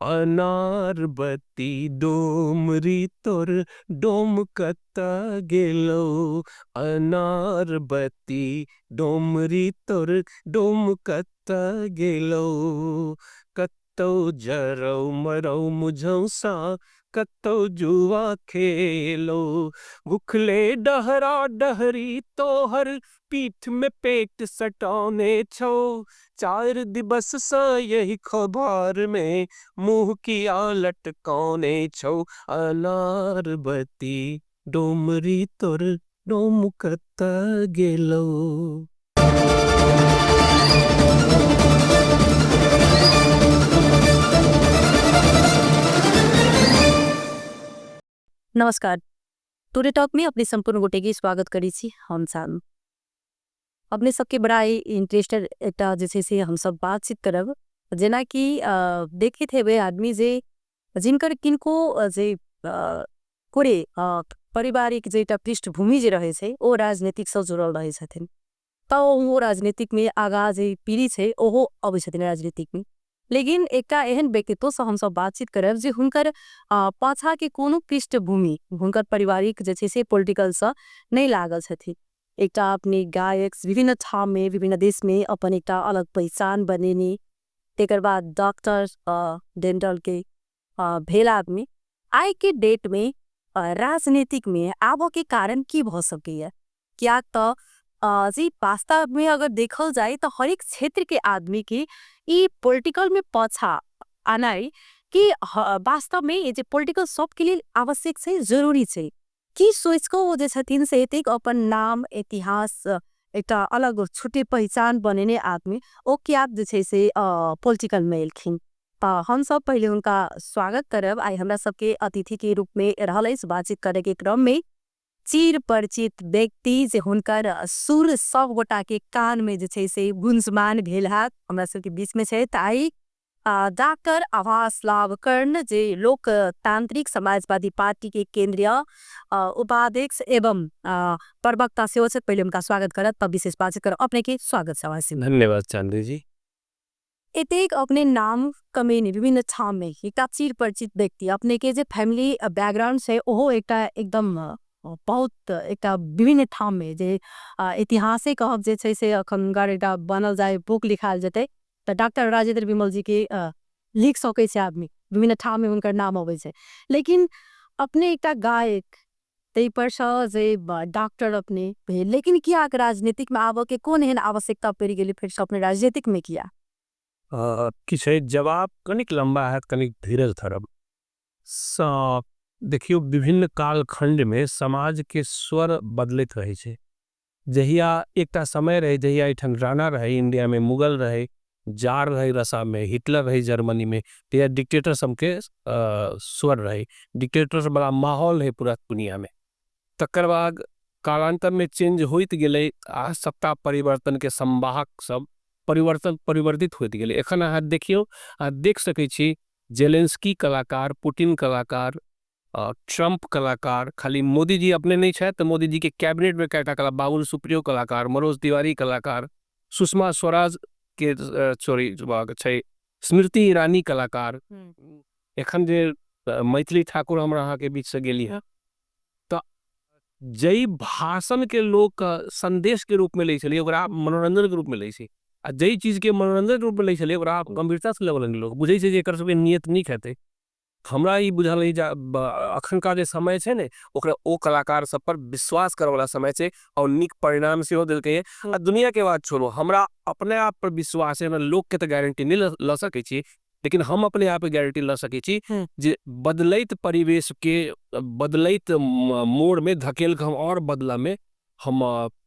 अनारबती डोमरी तोर डोम कतऽ गेलौ, अनारबती डोमरी तोर डोम कतऽ गेलौ। कतौ जरौ मरौ मुझौसा कतौ जुआ खेलौ। भुखले डहरा डहरी तोहर पीठ में पेट सटौने छौ, 4 दिवस सँ यही खोभार में मुँह किया लटकौने छौ। अनारबती डोमरी तोर डोम कतऽ गेलौ। नमस्कार, टुडे टॉक में अपने संपूर्ण गोटे के स्वागत करै छी। हम सानू अपने सबके बड़ा इंटरेस्टेड एकटा जे छै से हम सब बातचीत करब। जेना कि देखैत हेबै आदमी जे जिनकर किनको जे पूरे पारिवारिक जे एकटा पृष्ठभूमि जे रहै छै ओ राजनीतिक सँ जुड़ल रहै छथिन, तऽ ओ राजनीतिक में आगा जे पीढ़ी छै ओहो अबै छथिन राजनीतिक में। लेकिन एकटा एहन व्यक्तित्व सँ हम सब बातचीत करब जे हुनकर पाछा के कोनो पृष्ठभूमि हुनकर पारिवारिक जे छै से पॉलिटिकल सँ नहि लागल छथिन। एकटा अपने गायक विभिन्न ठाम में विभिन्न देश में अपन एकटा अलग पहचान बनेने, तेकर बाद डॉक्टर डेंटल के भेल आदमी आइ के डेट में राजनीतिक में आबऽ के कारण की भऽ सकैया? किया तऽ जे वास्तव में अगर देखल जाए तो हरेक क्षेत्र के आदमी के ई पॉलिटिकल में पाछा आनाई कि वास्तव में ये जे पॉलिटिकल सब के लिए आवश्यक छै, जरूरी छै। की सोच को वो जे छथिन से एतेक अपन नाम इतिहास एकटा अलग छुटे पहचान बनेने आदमी ओ क्या जे छै से पॉलिटिकल में एलखिन। तऽ हम सब पहले उनका स्वागत करब। आइ हमरा सबके अतिथि के रूप में रहल अछि बातचीत करे के क्रम में चिर परिचित व्यक्ति जे हुनकर सुर सब गोटा के कान में जे छै से गुंजमान भेल हैत हमरा सबके बीच में छै। आइ डॉक्टर आभास लाभ कर्ण जे लोकतांत्रिक समाजवादी पार्टी के केंद्रीय उपाध्यक्ष एवं प्रवक्ता सेहो छथि। पहले उनका स्वागत करब तब विशेष बातचीत करब। अपने के स्वागत छै आभास जी। धन्यवाद चांदी जी। एतेक अपने नाम कमेने विभिन्न ठाम में एकटा चिर परिचित व्यक्ति, अपने के जे फैमिली बैकग्राउंड छै ओहो एकटा एकदम बहुत एकटा विभिन्न ठाम में जे इतिहासे कहब जे छै से अखन हुनकर एकटा बनल जाय बुक लिखायल जेतै तऽ डॉक्टर राजेंद्र विमल जी के लिख सकै छै आदमी, विभिन्न ठाम में हुनकर नाम अबै छै। लेकिन अपने एकटा गायक ताहि पर सँ जे डॉक्टर अपने भेल, लेकिन किया राजनीतिक में आबऽ के कोन एहन आवश्यकता पड़ि गेलै फेर से अपने राजनीतिक में किया? किछु जवाब कनिक लंबा है कनिक धीरज धरब। देखियो विभिन्न कालखंड में समाज के स्वर बदलैत रहे छै। जहिया एकटा समय रहे जहिया एठन राणा रहे इंडिया में, मुगल रहे, जार रहे रसा में, हिटलर रहे जर्मनी में, तहिया डिक्टेटर सबके स्वर रहे, डिक्टेटर बड़ा माहौल है पूरा दुनिया में। तकर बाद कालांतर में चेंज होइत गेलै आ सत्ता परिवर्तन के संवाहक सब परिवर्तन परिवर्तित होइत गेलै। एखन अहाँ देखियौ, अहाँ देख सकै छी जेलेंस्की कलाकार, पुतिन कलाकार, ट्रम्प कलाकार, खाली मोदी जी अपने नहीं छथि तऽ मोदी जी के कैबिनेट में कएटा कला, बाबुल सुप्रियो कलाकार, मनोज तिवारी कलाकार, सुषमा स्वराज के सॉरी छै स्मृति ईरानी कलाकार, एखन जे मैथिली ठाकुर हमरा अहाँ के बीच से गेली है। तऽ जै भाषण के लोक संदेश के रूप में लै छलै ओकरा मनोरंजन के रूप में लै छै, आ जै चीज के मनोरंजन के रूप में लै छलै ओकरा गंभीरता से लेबऽ लगलै लोक, बुझै छै जे एकर सबके नियत नीक हेतै। हमरा ई बुझल अइ जे अखनका जे समय छै ने ओकरा ओ कलाकार सब पर विश्वास करऽवला समय छै और नीक परिणाम सेहो देलकै। आ दुनिया के बात छोड़ू, हमरा अपने आप पर विश्वास है, हमरा लोक के तऽ गारंटी नहि लऽ सकै छी, लेकिन हम अपने आप के गारंटी लऽ सकै छी जे बदलैत परिवेश के बदलैत मोड़ में धकेल के हम और बदला में हम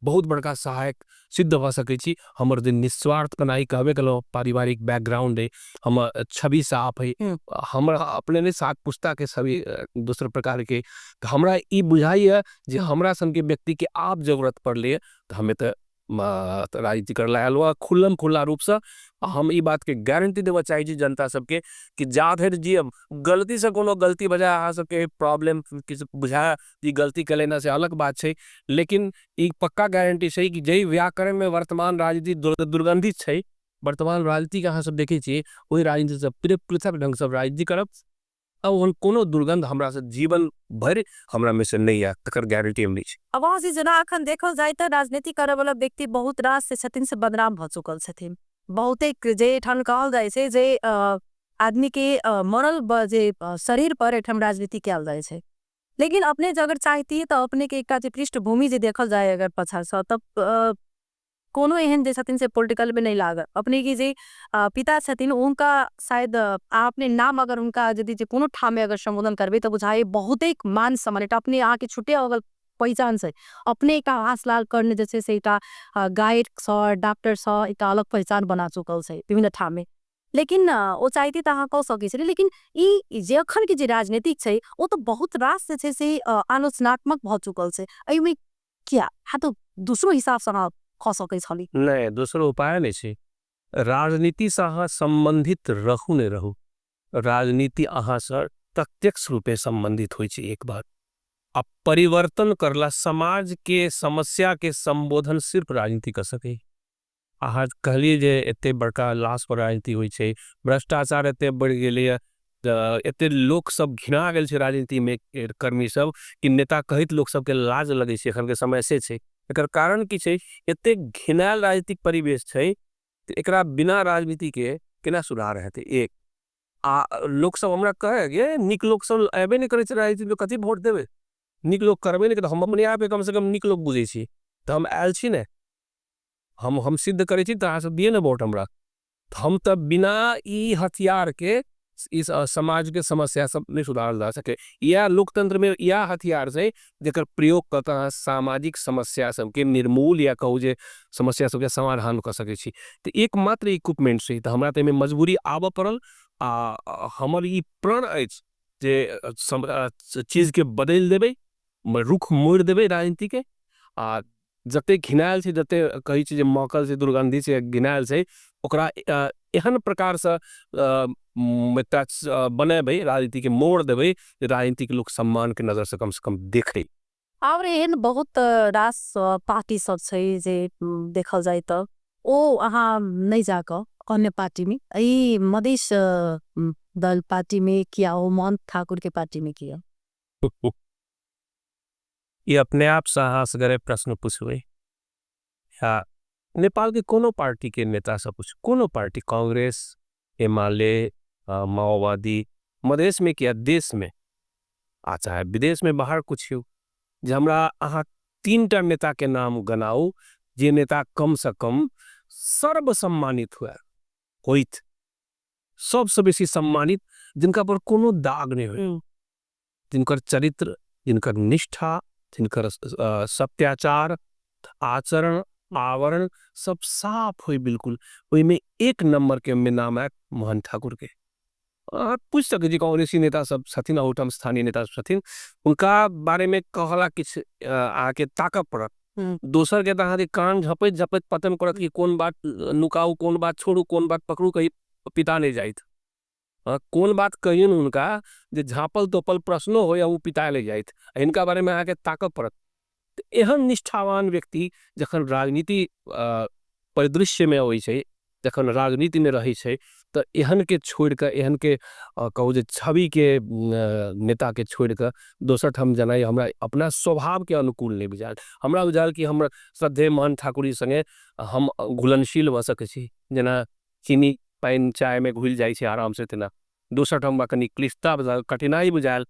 बहुत बड़का सहायक सिद्ध भऽ सकै छी। हमर जे निस्वार्थ पनाही कहबे कलहुँ, पारिवारिक बैकग्राउंड है, हम छवि साफ है, हमरा अपने ने सात पुस्ता के छवि दोसर प्रकार के, तऽ हमरा ई बुझाइए जे हमरा सन के व्यक्ति के आब जरूरत पड़लै तऽ हमे तऽ राजनीति करऽ ला आयल हँ खुल्लम खुल्ला रूपसँ। हम ई बात के गारंटी देबऽ चाहै छी जनता सबके कि जा धरि जियब, गलती से कोनो गलती बजाय अहाँ सबके प्रॉब्लम किछु बुझाय ई गलती कऽ लेना से अलग बात छै, लेकिन ई पक्का गारंटी छै कि जै व्याकरण में वर्तमान राजनीति दुर्गंधित छै, वर्तमान राजनीति के अहाँ सब देखै छियै, ओहि राजनीति से पृथक ढंग से राजनीति करब, आ ओहन कोनो दुर्गंध हमरा से जीवन भरि हमरा में से नहीं आयत, तकर गारंटी हम दै छी। आवाज जेना अखन देखल जाय तऽ राजनीति करऽ वाला व्यक्ति बहुत रास से छथिन से बदनाम भऽ चुकल छथिन। बहुते जे एठाम कहल जाइ छै जे आदमी के मरल जे शरीर पर एठाम राजनीति कयल जाइ छै। लेकिन अपने जे अगर चाहती तऽ अपने के एकटा जे पृष्ठभूमि जे देखल जाय अगर पाछासँ तब कोनो एहन जे छथिन से पोलिटिकल में नहीं लागल। अपने के जे पिता छथिन उनका शायद अपने नाम अगर उनका यदि जे कोनो ठाम में अगर संबोधन करबे तऽ बुझाए बहुते मान सम्मान एकटा अपने अहाँके छुटे अगर पहिचान छै। अपने एकटा आसलाल कर्ण जे छै से एकटा गाइड सँ डॉक्टर सँ एकटा अलग पहिचान बना चुकल छै विभिन्न ठाम में। लेकिन ओ चाहती तऽ अहाँ कह सकै छलियै, लेकिन ई जे अखन के जे राजनीतिक छै ओ तऽ बहुत रास जे छै से आलोचनात्मक भऽ चुकल छै। एहिमे किया हाँ तो दूसरो हिसाब से अहाँ कह सकै छली। नहीं, दोसरो उपाय नहीं छै। राजनीति से अहाँ संबंधित रहू नहीं रहू, राजनीति अहाँ से प्रत्यक्ष रूपे संबंधित होइ छै। एक बार अब परिवर्तन करला समाज के समस्या के संबोधन सिर्फ राजनीति कर सके। अहाँ कहलिए जे एते बड़का लाश पर राजनीति होइ छै, भ्रष्टाचार एते बढ़ गेलै, एते लोक सब घिना गेल छै राजनीति में कर्मी सब कि नेता कहित लोक सब के लाज लगे छै, एखन के समय से छै। एकर कारण की छै, एते घिनायल राजनीतिक परिवेश छै, ते एकरा बिना राजनीति के केना सुधार हेतै। एक आ लोक सब हमरा कहे गे निक लोक सब एबे नहीं करे छै राजनीति में, कथी वोट देबे, निक लोक करबे नहीं करते। हम अपने आप के कम से कम निक लोक बुझे छी, तो हम आयल छी ने, हम सिद्ध करे छी, तो अहाँ सब दिए ने वोट हमरा। हम तब बिना ई हथियार के इस समाज के समस्या सब नहीं सुधारल जा सके। यह लोकतंत्र में यह हथियार से जेकर प्रयोग करता है सामाजिक समस्या सबके निर्मूल या कहू जे समस्या सबके समाधान कर सके छी। तो एकमात्र इक्विपमेंट से तो हमरा तो एहिमे मजबूरी आबऽ पड़ल। आ हमर ई प्रण अछि जे चीज के बदलि देबै, रुख मोड़ि देबै राजनीति के। आ जते घिनायल छै, जते कहै छै जे महकल छै, दुर्गंधी छै, घिनायल छै, ओकरा एहन प्रकार से एकटा बनेबै, राजनीति के मोड़ देबै, राजनीति के लोक सम्मान के नजर से कम से कम देखे। और एहन बहुत रास पार्टी सब छै जे देखल जाय तऽ ओ अहाँ नहीं जाकऽ अन्य पार्टी में, ई मधेश दल पार्टी में किया, ओ मोहन ठाकुर के पार्टी में किया? ये अपने आप से अहाँ सगरे प्रश्न पूछबै। या नेपाल के कोनो पार्टी के नेता से पूछू, कोनो पार्टी, कांग्रेस, एमाले, माओवादी, मधेश में किया, देश में, आ चाहे विदेश में बाहर कुछ हो, जे हमरा अहाँ 3टा नेता के नाम गनाउ जे नेता कम से कम सर्वसम्मानित हुए होइत, सबसे बेसी सम्मानित, जिनका पर कोनो दाग नहीं होय, जिनकर चरित्र, जिनकर निष्ठा, जिनकर सत्याचार, आचरण, आवरण सब साफ होय बिल्कुल। ओई में एक नंबर के में नाम है मोहन ठाकुर के। पूछ सके जी कांग्रेसी नेता सब छथिन, ओहिठाम स्थानीय नेता सब छथिन, उनका बारे में कहला किछ आके ताकत पड़त। दोसर के तो अहाँ के कान झपैत झपैत पतन करत कि कोन बात नुकाऊ, कोन बात छोड़ू, कोन बात पकड़ू, कहीं पिता नहीं जाइत। कोन बात कहियन उनका जे झापल तोपल प्रश्नो हो या वो पिता ले जाइत, इनका बारे में अहाँ के ताकत पड़त। तो एहन निष्ठावान व्यक्ति जखन राजनीति परिदृश्य में अबै छै, जखन राजनीति में रहै छै, तो एहन के छोड़ के, एहन के कहू जे छवि के नेता के छोड़ के दोसर ठाम जानाइ हमरा अपना स्वभाव के अनुकूल नहीं बुझायल। हमरा बुझायल कि हमरा श्रद्धेय मोहन ठाकुर जी संगे हम घुलनशील भऽ सकै छी, जेना चीनी पानि चाय में घुलि जाइ छै आराम से, तेना दोसर ठाम हमरा कनि क्लिष्टता बुझायल, कठिनाई बुझायल।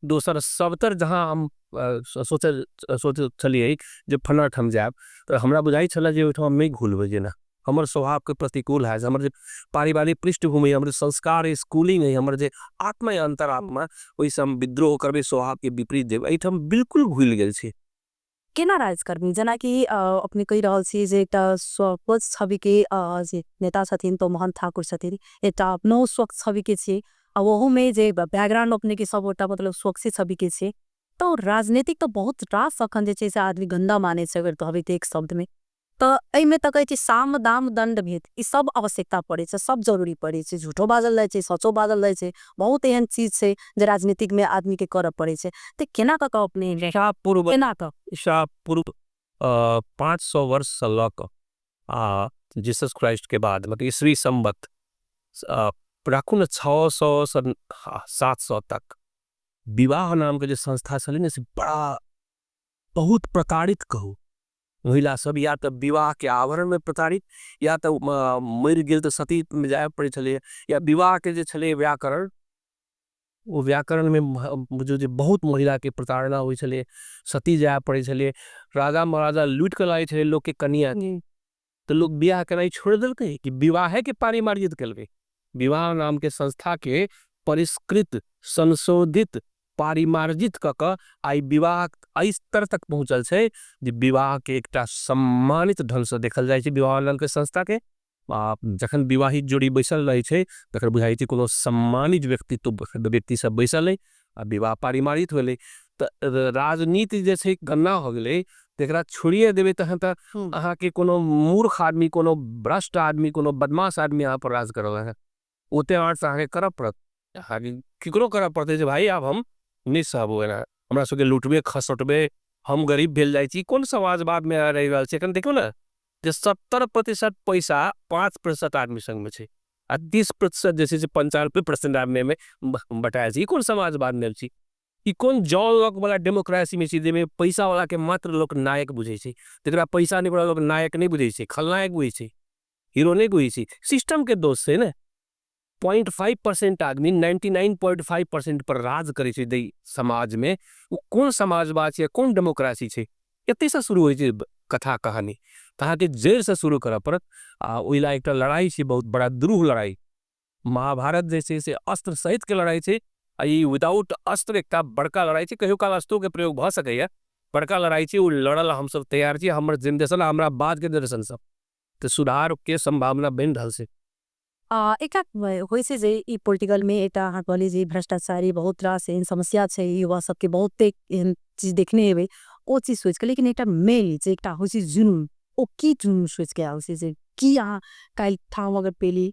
दोसर सबतर जहाँ हम सोचल छलियै जे फलाना ठाम जायब, तऽ हमरा बुझाइ छलै जे ओहिठाम हम नहि घुलबै, जेना हमर स्वभाव के प्रतिकूल है, हमर जे पारिवारिक पृष्ठभूमि है, हमर संस्कार स्कूलिंग है, हमर जे आत्मा है, अंतरात्मा, ओहिसँ हम विद्रोह करबै, स्वभाव के विपरीत जेबै, एहिठाम बिल्कुल घुलि गेल छी। केना राजकर्मी, जेना कि अपने कहि रहल छी जे एकटा स्वच्छ छवि के जे नेता छथिन तो मोहन ठाकुर छथिन, एकटा अपनो स्वच्छ छवि के छी, आ ओहू में जे बैकग्राउंड अपने के सब गोटा मतलब स्वच्छ छवि के छी, तो राजनीतिक तो बहुत रास अखन जे छै से आदमी गंदा माने छै अगर कहबै तऽ एक शब्द में, तऽ एहिमे तऽ कहै छै साम दाम दंड भेद ई सब आवश्यकता पड़ै छै, सब जरूरी पड़ै छै, झूठो बाजल जाइ छै, सचो बाजल जाइ छै, बहुत एहन चीज छै जे राजनीतिक में आदमी के करऽ पड़ै छै। तऽ केना कऽ कऽ अपने केना कऽ? ईसा पूर्व 500 वर्ष से लऽ कऽ आ जीसस क्राइस्ट के बाद, मतलब ईस्वी संवत राखू ने 600 से 700 तक विवाह नाम के जे संस्था छलै ने, से बड़ा बहुत प्रताड़ित कहू। महिला सब या तो विवाह के आवरण में प्रताड़ित, या तो मरि गेल तो सती में जाय पड़े छलै, या विवाह के जे छलै व्याकरण, वो व्याकरण में जो जे बहुत महिला के प्रताड़ना हुई छलै, सती जाय पड़े छलै, राजा महाराजा लूट के लाए छलै लोग के कनिया के, तो लोग बियाह करनाइ छोड़ देलकै कि विवाह के पारिमार्जित केलकै। विवाह नाम के संस्था के परिष्कृत, संशोधित, पारिमार्जित क क आई विवाह एहि स्तर तक पहुंचल छै जे विवाह के एकटा सम्मानित ढंग से देखल जाइ छै। विवाह नाम के संस्था के जखन विवाहित जोड़ी बैसल रहे छै तखन बुझाइ छै कोनो सम्मानित व्यक्तित्व व्यक्ति सब बैसल है, आ विवाह पारिमार्जित होलै। तऽ राजनीति जे छै गन्ना हो गेलै, तकरा छोड़िए देबै तखन तऽ अहाँके कोनो मूर्ख आदमी, कोनो भ्रष्ट आदमी, कोनो बदमाश आदमी अहाँ पर राज करऽ लागत। ओते आर्ट अहाँके करऽ पड़त, अहाँके केकरो करऽ पड़तै जे भाई आब हम नहि सहब एना, हमरा सबके लूटबे खसोटबे, हम गरीब भेल जाइ छी। कोन समाजवाद में रहि रहल छी? एखन देखियौ ने जे 70% पैसा 5% आदमी संग में छै आ 30% जे छै से 95% आदमी में बटायल छै। ई कोन समाजवाद में छी? ई कोन जॉन लॉक वाला डेमोक्रेसी में छी जाहिमे पैसा वाला के मात्र लोक नायक बुझै छै, जकरा पैसा नहीं वाला लोक नायक नहीं बुझै छै, खलनायक बुझै छै, हीरो नहीं बुझै छै? सिस्टम के दोष छै ने। 0.5% आदमी 99.5% पर राज करै छै दई समाज में, वो कोन समाजवाद छै, कोन डेमोक्रेसी छै? एतै से शुरू होइ छै कथा कहानी। तऽ अहाँके जड़ि से शुरू करऽ पड़त, आ ओहि ला एकटा लड़ाई छै, बहुत बड़ा दुरूह लड़ाई। महाभारत जे छै से अस्त्र सहित के लड़ाई छै, आ ई विदाउट अस्त्र एकटा बड़का लड़ाई छै। कहियो काल अस्त्रों के प्रयोग भऽ सकैया। बड़का लड़ाई छै, ओ लड़ल हमसब तैयार छी, हमर जनरेशन, हमरा बाद के जनरेशन सब। तऽ सुधार के संभावना बनि रहल छै। एकटा होइ छै जे ई पोलिटिकल में एकटा अहाँ कहलियै जे भ्रष्टाचारी बहुत रास एहन समस्या छै, युवा सबके बहुते एहन चीज देखने हेबै ओ चीज सोचि कऽ, लेकिन एकटा मेन जे एकटा होइ छै जुनून, ओ की जुनून सोचि कऽ आयल छै जे की अहाँ काल्हि ठाम अगर पेली,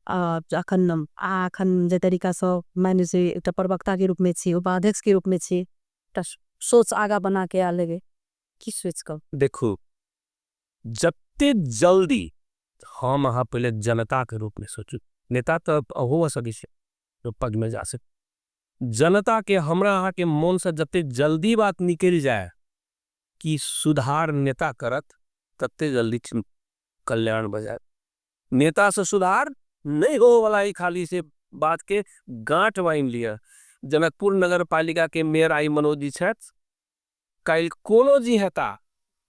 अखन अहाँ अखन जे तरीकासँ मानि से एकटा प्रवक्ता के रूप में छी, उपाध्यक्ष के रूप में छी, एकटा सोच आगा बना के आयल हेबै, की सोचि कऽ? देखू, जते जल्दी हम अहाँ पहिले जनता के रूप में सोचू, नेता तऽ अहो भऽ सकै छै पद में जा सकै, जनता के हमरा अहाँ के मन से जते जल्दी बात निकलि जाय कि सुधार नेता करत, तते जल्दी कल्याण भऽ जायत। नेता से सुधार नहीं हो वाला ही, खाली से बात के गांठ बांधि लिअ। जनकपुर नगर पालिका के मेयर आई मनोज जी छथि, काल्हि कोनो जी हेता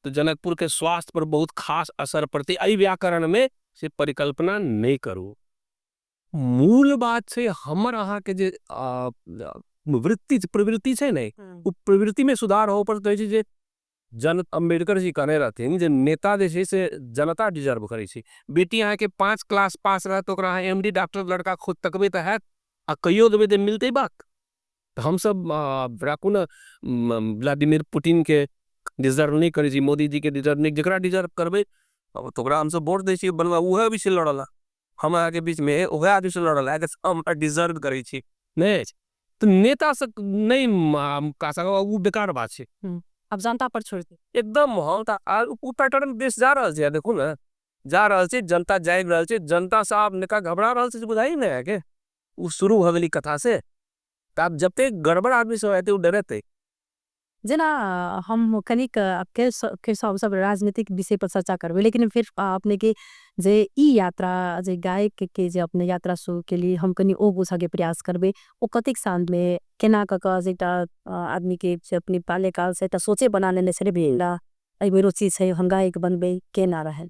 तो जनकपुर के स्वास्थ्य पर बहुत खास असर पड़तै एहि व्याकरण में से परिकल्पना नहीं करू। मूल बात छै हमर अहाँ के जे वृत्ति प्रवृत्ति छै ने, ओ प्रवृत्ति में सुधार हो पर कहै छै जे जन अम्बेडकर जी कहने रहथिन जे नेता जे छै से जनता डिजर्व करै छै। बेटी अहाँ के 5 क्लास पास रहत, ओकरा अहाँ एम डी डॉक्टर लड़का खुद तकबै तऽ हैत, आ कहियो देबै तऽ मिलतै बात। तऽ हमसब राखू ने व्लादिमीर पुतिन के डिजर्व नहीं करै छी, मोदी जी के डिजर्व नहीं, जकरा डिजर्व करबै तऽ ओकरा हमसब वोट दै छी। बनवा उहे भी छै लड़ला, हम अहाँ के बीच में उहे आदमी से लड़ला हम डिजर्व करै छी। नहीं तऽ नेता से नहीं ओ बेकार बात छै। अब जनता पर छोड़ दे एकदम। हम तऽ ओ पैटर्न देश जा रहल छै, देखू ने, जा रहल छै, जनता जागि रहल छै, जनता से आब नेता घबरा रहल छै, बुझाइ नहि अहाँके? ओ शुरू भऽ गेली कथा से। तऽ आब जते गड़बड़ आदमी सब हेतै ओ डरेतै। जेना हम कनिक फेर सब राजनीतिक विषय पर चर्चा करबै, लेकिन फिर अपने के जे ई यात्रा जे गायक के जे अपने यात्रा शुरू केली, हम कनि ओ बुझऽ के प्रयास करबै, ओ कतेक साल में केना कऽ कऽ जे एकटा आदमी के जे अपने बाल्यकाल से एकटा सोचे बना लेने छलै भेला एहिमे रुचि छै, हम गायक बनबै, केना रहल?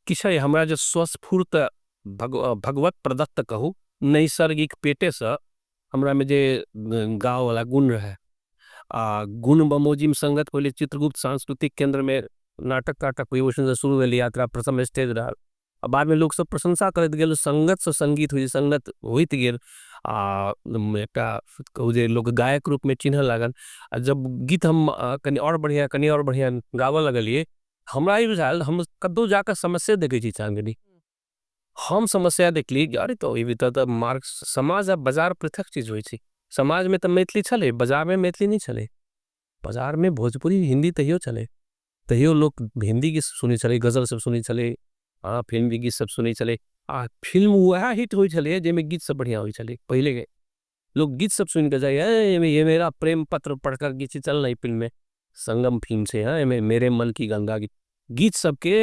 किछु हमरा जे स्वस्फूर्त भगवत प्रदत्त कहू नैसर्गिक पेटेसँ हमरा में जे गाँववला गुण रहे, आ गुण बमोजिम संगत पहिले चित्रगुप्त सांस्कृतिक केंद्र में नाटक ताटक परिवेशन से शुरू भेल यात्रा, प्रथम स्टेज रहल, आ बाद में लोक सब प्रशंसा करैत गेल, संगत से संगीत हुई, संगत होइत गेल, आ एकटा कहू जे लोक गायक रूप में चिन्ह लागल। आ जब गीत हम कनि और बढ़िया कनि और बढ़िया गाबऽ लगलिए, हमरा ई बुझायल हम कतौ जाकऽ समस्या देखै छी चाँदनी, हम समस्या देखली, अरे तो ई तऽ मार्क्स समाज आ बाजार पृथक चीज होइ छै। समाज में तऽ मैथिली छलै, बाजार में मैथिली नहीं छलै, बाजार में भोजपुरी हिंदी तहियो छलै, तहियो लोक हिंदी गीत सुनै छलै, गजल सब सुनै छलै, हाँ, फिल्म गीत सब सुनै छलै। आ फिल्म वएह हिट होइ छलै जाहिमे गीत सब बढ़िया होइ छलै। पहिले के लोग गीत सब सुनि कऽ जाइ, ये मेरा प्रेम पत्र पढ़कर गीत चल रही फिल्म में, संगम फिल्म से है, मेरे मन की गंगा गीत, गीत सबके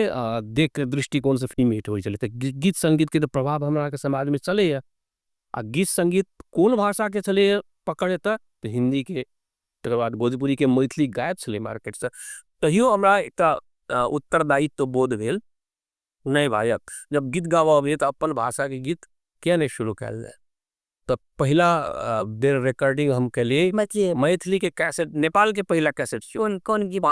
देख के दृष्टिकोण से फिल्म हिट होइ छलै। तऽ गीत संगीत के तऽ प्रभाव हमरा के समाज में चलैया। आ गीत संगीत कोन भाषा के चलैया पकड़े तऽ हिंदी के, तकर बाद भोजपुरी के, मैथिली गायब छलै मार्केट से। तहियो हमरा एकटा उत्तरदायित्व बोध भेल, नहीं भाई जब गीत गाबऽ अबैया तऽ अपन भाषा के गीत किया नहीं शुरू कयल जाय। तऽ पहिला बेर रिकॉर्डिंग हम केलिए मैथिली के कैसेट, नेपाल के पहिला कैसेट। कोन कोन गीत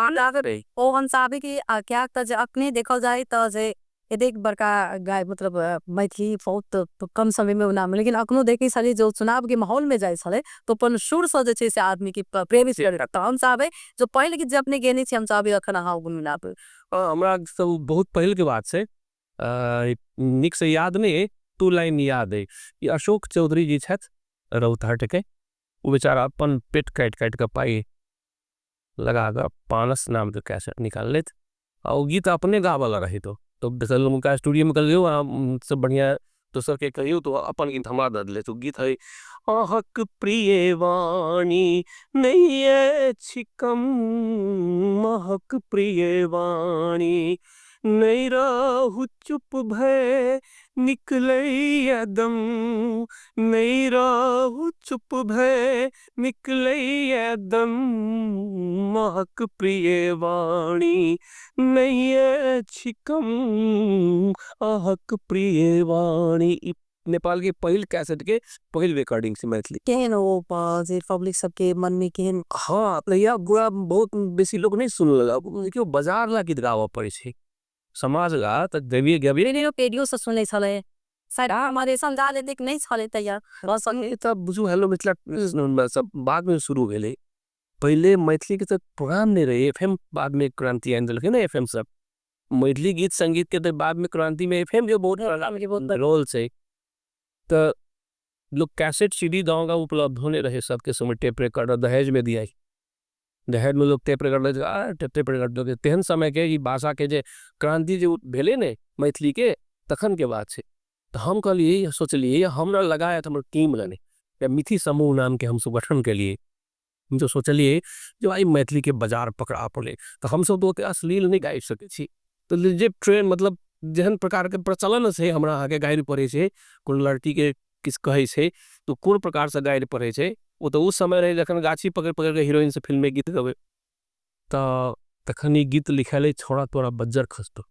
ओ हम चाहबे कि क्या तऽ जे अखने देखल जाय तऽ जे एतेक बड़का गाय मतलब मैथिली बहुत कम समय में नाम, लेकिन अखनो देखे छलियै जो चुनाव के माहौल में जाइ छलै तो अपन सुर से जे छै से आदमी के प्रेरित करे। तऽ हम चाहबे जो पहिले गीत जे अपने गेने छी हम चाहबे अखन अहाँ गुनगुनाबू। हमरा सब बहुत पहले के बात छै, निक से याद नहीं है, 2 लाइन याद है। ये अशोक चौधरी जी छथि रौतहट के, वो बेचारा अपन पेट काट काट के पाई लगा कर पानस नाम के कैसेट निकाल लेत, और वो गीत अपने गावला रहे। तो उनका स्टूडियो में कर लियो, वहाँ सब बढ़िया तो सर के कहियो तो अपन गीत हमारा दे ले। तो गीत है आहक प्रिय वाणी नहीं अछि कम, महक प्रिय वाणी नहीं रहु चुप भय निकले दम, नहीं रहु चुप भय निकले दम, महक प्रिय वाणी नहीं अछि कम, आहक प्रिय वाणी। नेपाल के पहिल कैसेट के पहिल रिकॉर्डिंग से मैथिली। केहन ओ जे पब्लिक सबके मन में केहन? हाँ, या बुरा बहुत बेसी लोग नहीं सुन लगा, क्यों बाजार ला गीत गावा पड़े छे समाज ला तो देवी गबी। रेडियो पेडियो से सुने छले शायद हमारे समझा ले देख नहीं छले तैयार। बस ये तब बुझू हेलो मिथिला सब बाद में शुरू भेले। पहले मैथिली के तो प्रोग्राम नहीं रहे, एफएम बाद में क्रांति आंदोलन के ना एफएम सब मैथिली गीत संगीत के तो बाद में क्रांति में एफएम जो बहुत रोल से तो लोग कैसेट सीडी गाँव का उपलब्ध होने रहे सबके समय। टेप रिकॉर्डर दहेज में दिया, दहेज में लोग टेप रिकॉर्डर टेप रिकॉर्डर के तेहन समय के ये भाषा के जे क्रांति जो भेले ने मैथिली के तखन के बात है। तो हम कहलिए सोचलिए हमरा लगाया था हमारे टीम लने या मिथि समूह नाम के हम सब गठन के लिए हम जो सोचलिए जो आई मैथिली के बाजार पकड़ा पड़े तो हम सब तो अश्लील नहीं गाय सके छी। तो जे ट्रेन मतलब जहन प्रकार के प्रचलन से हमरा आगे गाय पड़े छे, कोन लड़की के किस कहे छे तो कोन प्रकार से गाय पड़े छे, वो तो उस समय रहे जखन गाछी पकड़ पकड़ के हीरोइन से फिल्म में गीत गवे तो तखन ई गीत लिखाले छोड़ा तोरा बज्जर खसतो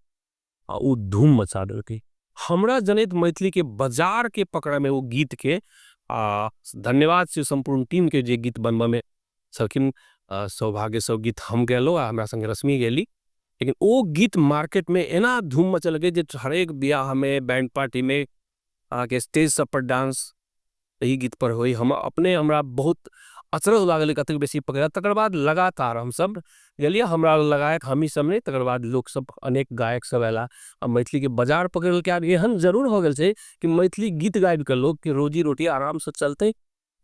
आ उ धूम मचा देलकै। हमरा जनित मैथिली के बाजार के पकड़ा में वो गीत के धन्यवाद से संपूर्ण टीम के जे गीत बनवा में सकिन सौभाग्य सब गीत हम गैलो आ हमरा संगे रश्मि गैली, लेकिन वो गीत मार्केट में एना धूम मचल गई जे हर एक ब्याह में बैंड पार्टी में आके स्टेज सब पर डांस यही गीत पर होई। हम अपने हमरा बहुत अचरज लागल कतेक बेसी पकड़ा। तकर बाद लगातार हम सब गेलिए, हमरा लगायक हम ही सब नहीं, तकर बाद लोग सब अनेक गायक सब आला आ मैथिली के बाजार पकड़ के आब एहन जरूर हो गेल छै कि मैथिली गीत गाबि के लोग के रोजी रोटी आराम से चलते,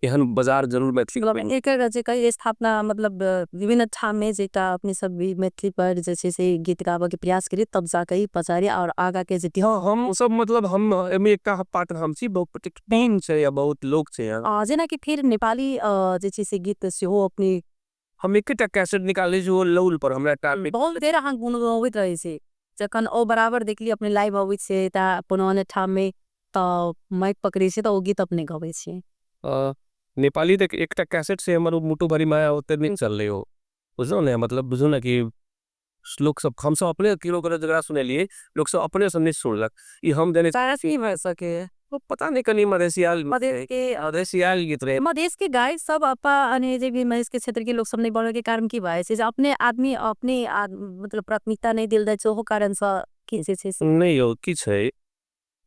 एहन बाजार जरूर मैथिली के मतलब एक जे कई स्थापना मतलब विभिन्न ठाम में जेटा अपने सब भी मैथिली पर जे छै से गीत गाबऽ के प्रयास करी तब जाके ही पचारी और आगा के जे हाँ, हम सब मतलब हम एमे एकटा पार्ट हम छी, बहुत टीम छै या बहुत लोग छै यहाँ। जेना कि फिर नेपाली जे छै से गीत सेहो अपने हम एकटा कैसेट निकाले छी वो लौल पर हमरा एकटा बहुत देर अहाँ गुनगुनाबैत रहै छी, जखन ओ बराबर देखली अपने लाइव अबै छै त कोनो अन्य ठाम में त माइक पकड़ै छै त ओ गीत अपने गबै छी। नेपाली तक एकटा कैसेट से हमर मुटु भरी माया ओते नहीं चल रही हो, बुझलो ने, मतलब बुझो ना कि लोग सब हम सब अपने किलो करे जगह सुने लिए लोग सब अपने से नहीं सुनलक ई हम देने सारा सी भर सके। वो पता नहीं कनी मधेसियाल मधेश के मधेसियाल गीत रहे। मधेश के गाय सब अपा अने जे भी मधेश के क्षेत्र के लोग सब नहीं बोले के कारण की बात है जे अपने आदमी अपने मतलब प्राथमिकता नहीं दिल जाय छै, ओहो कारण से की जे छै से। नहीं हो की छै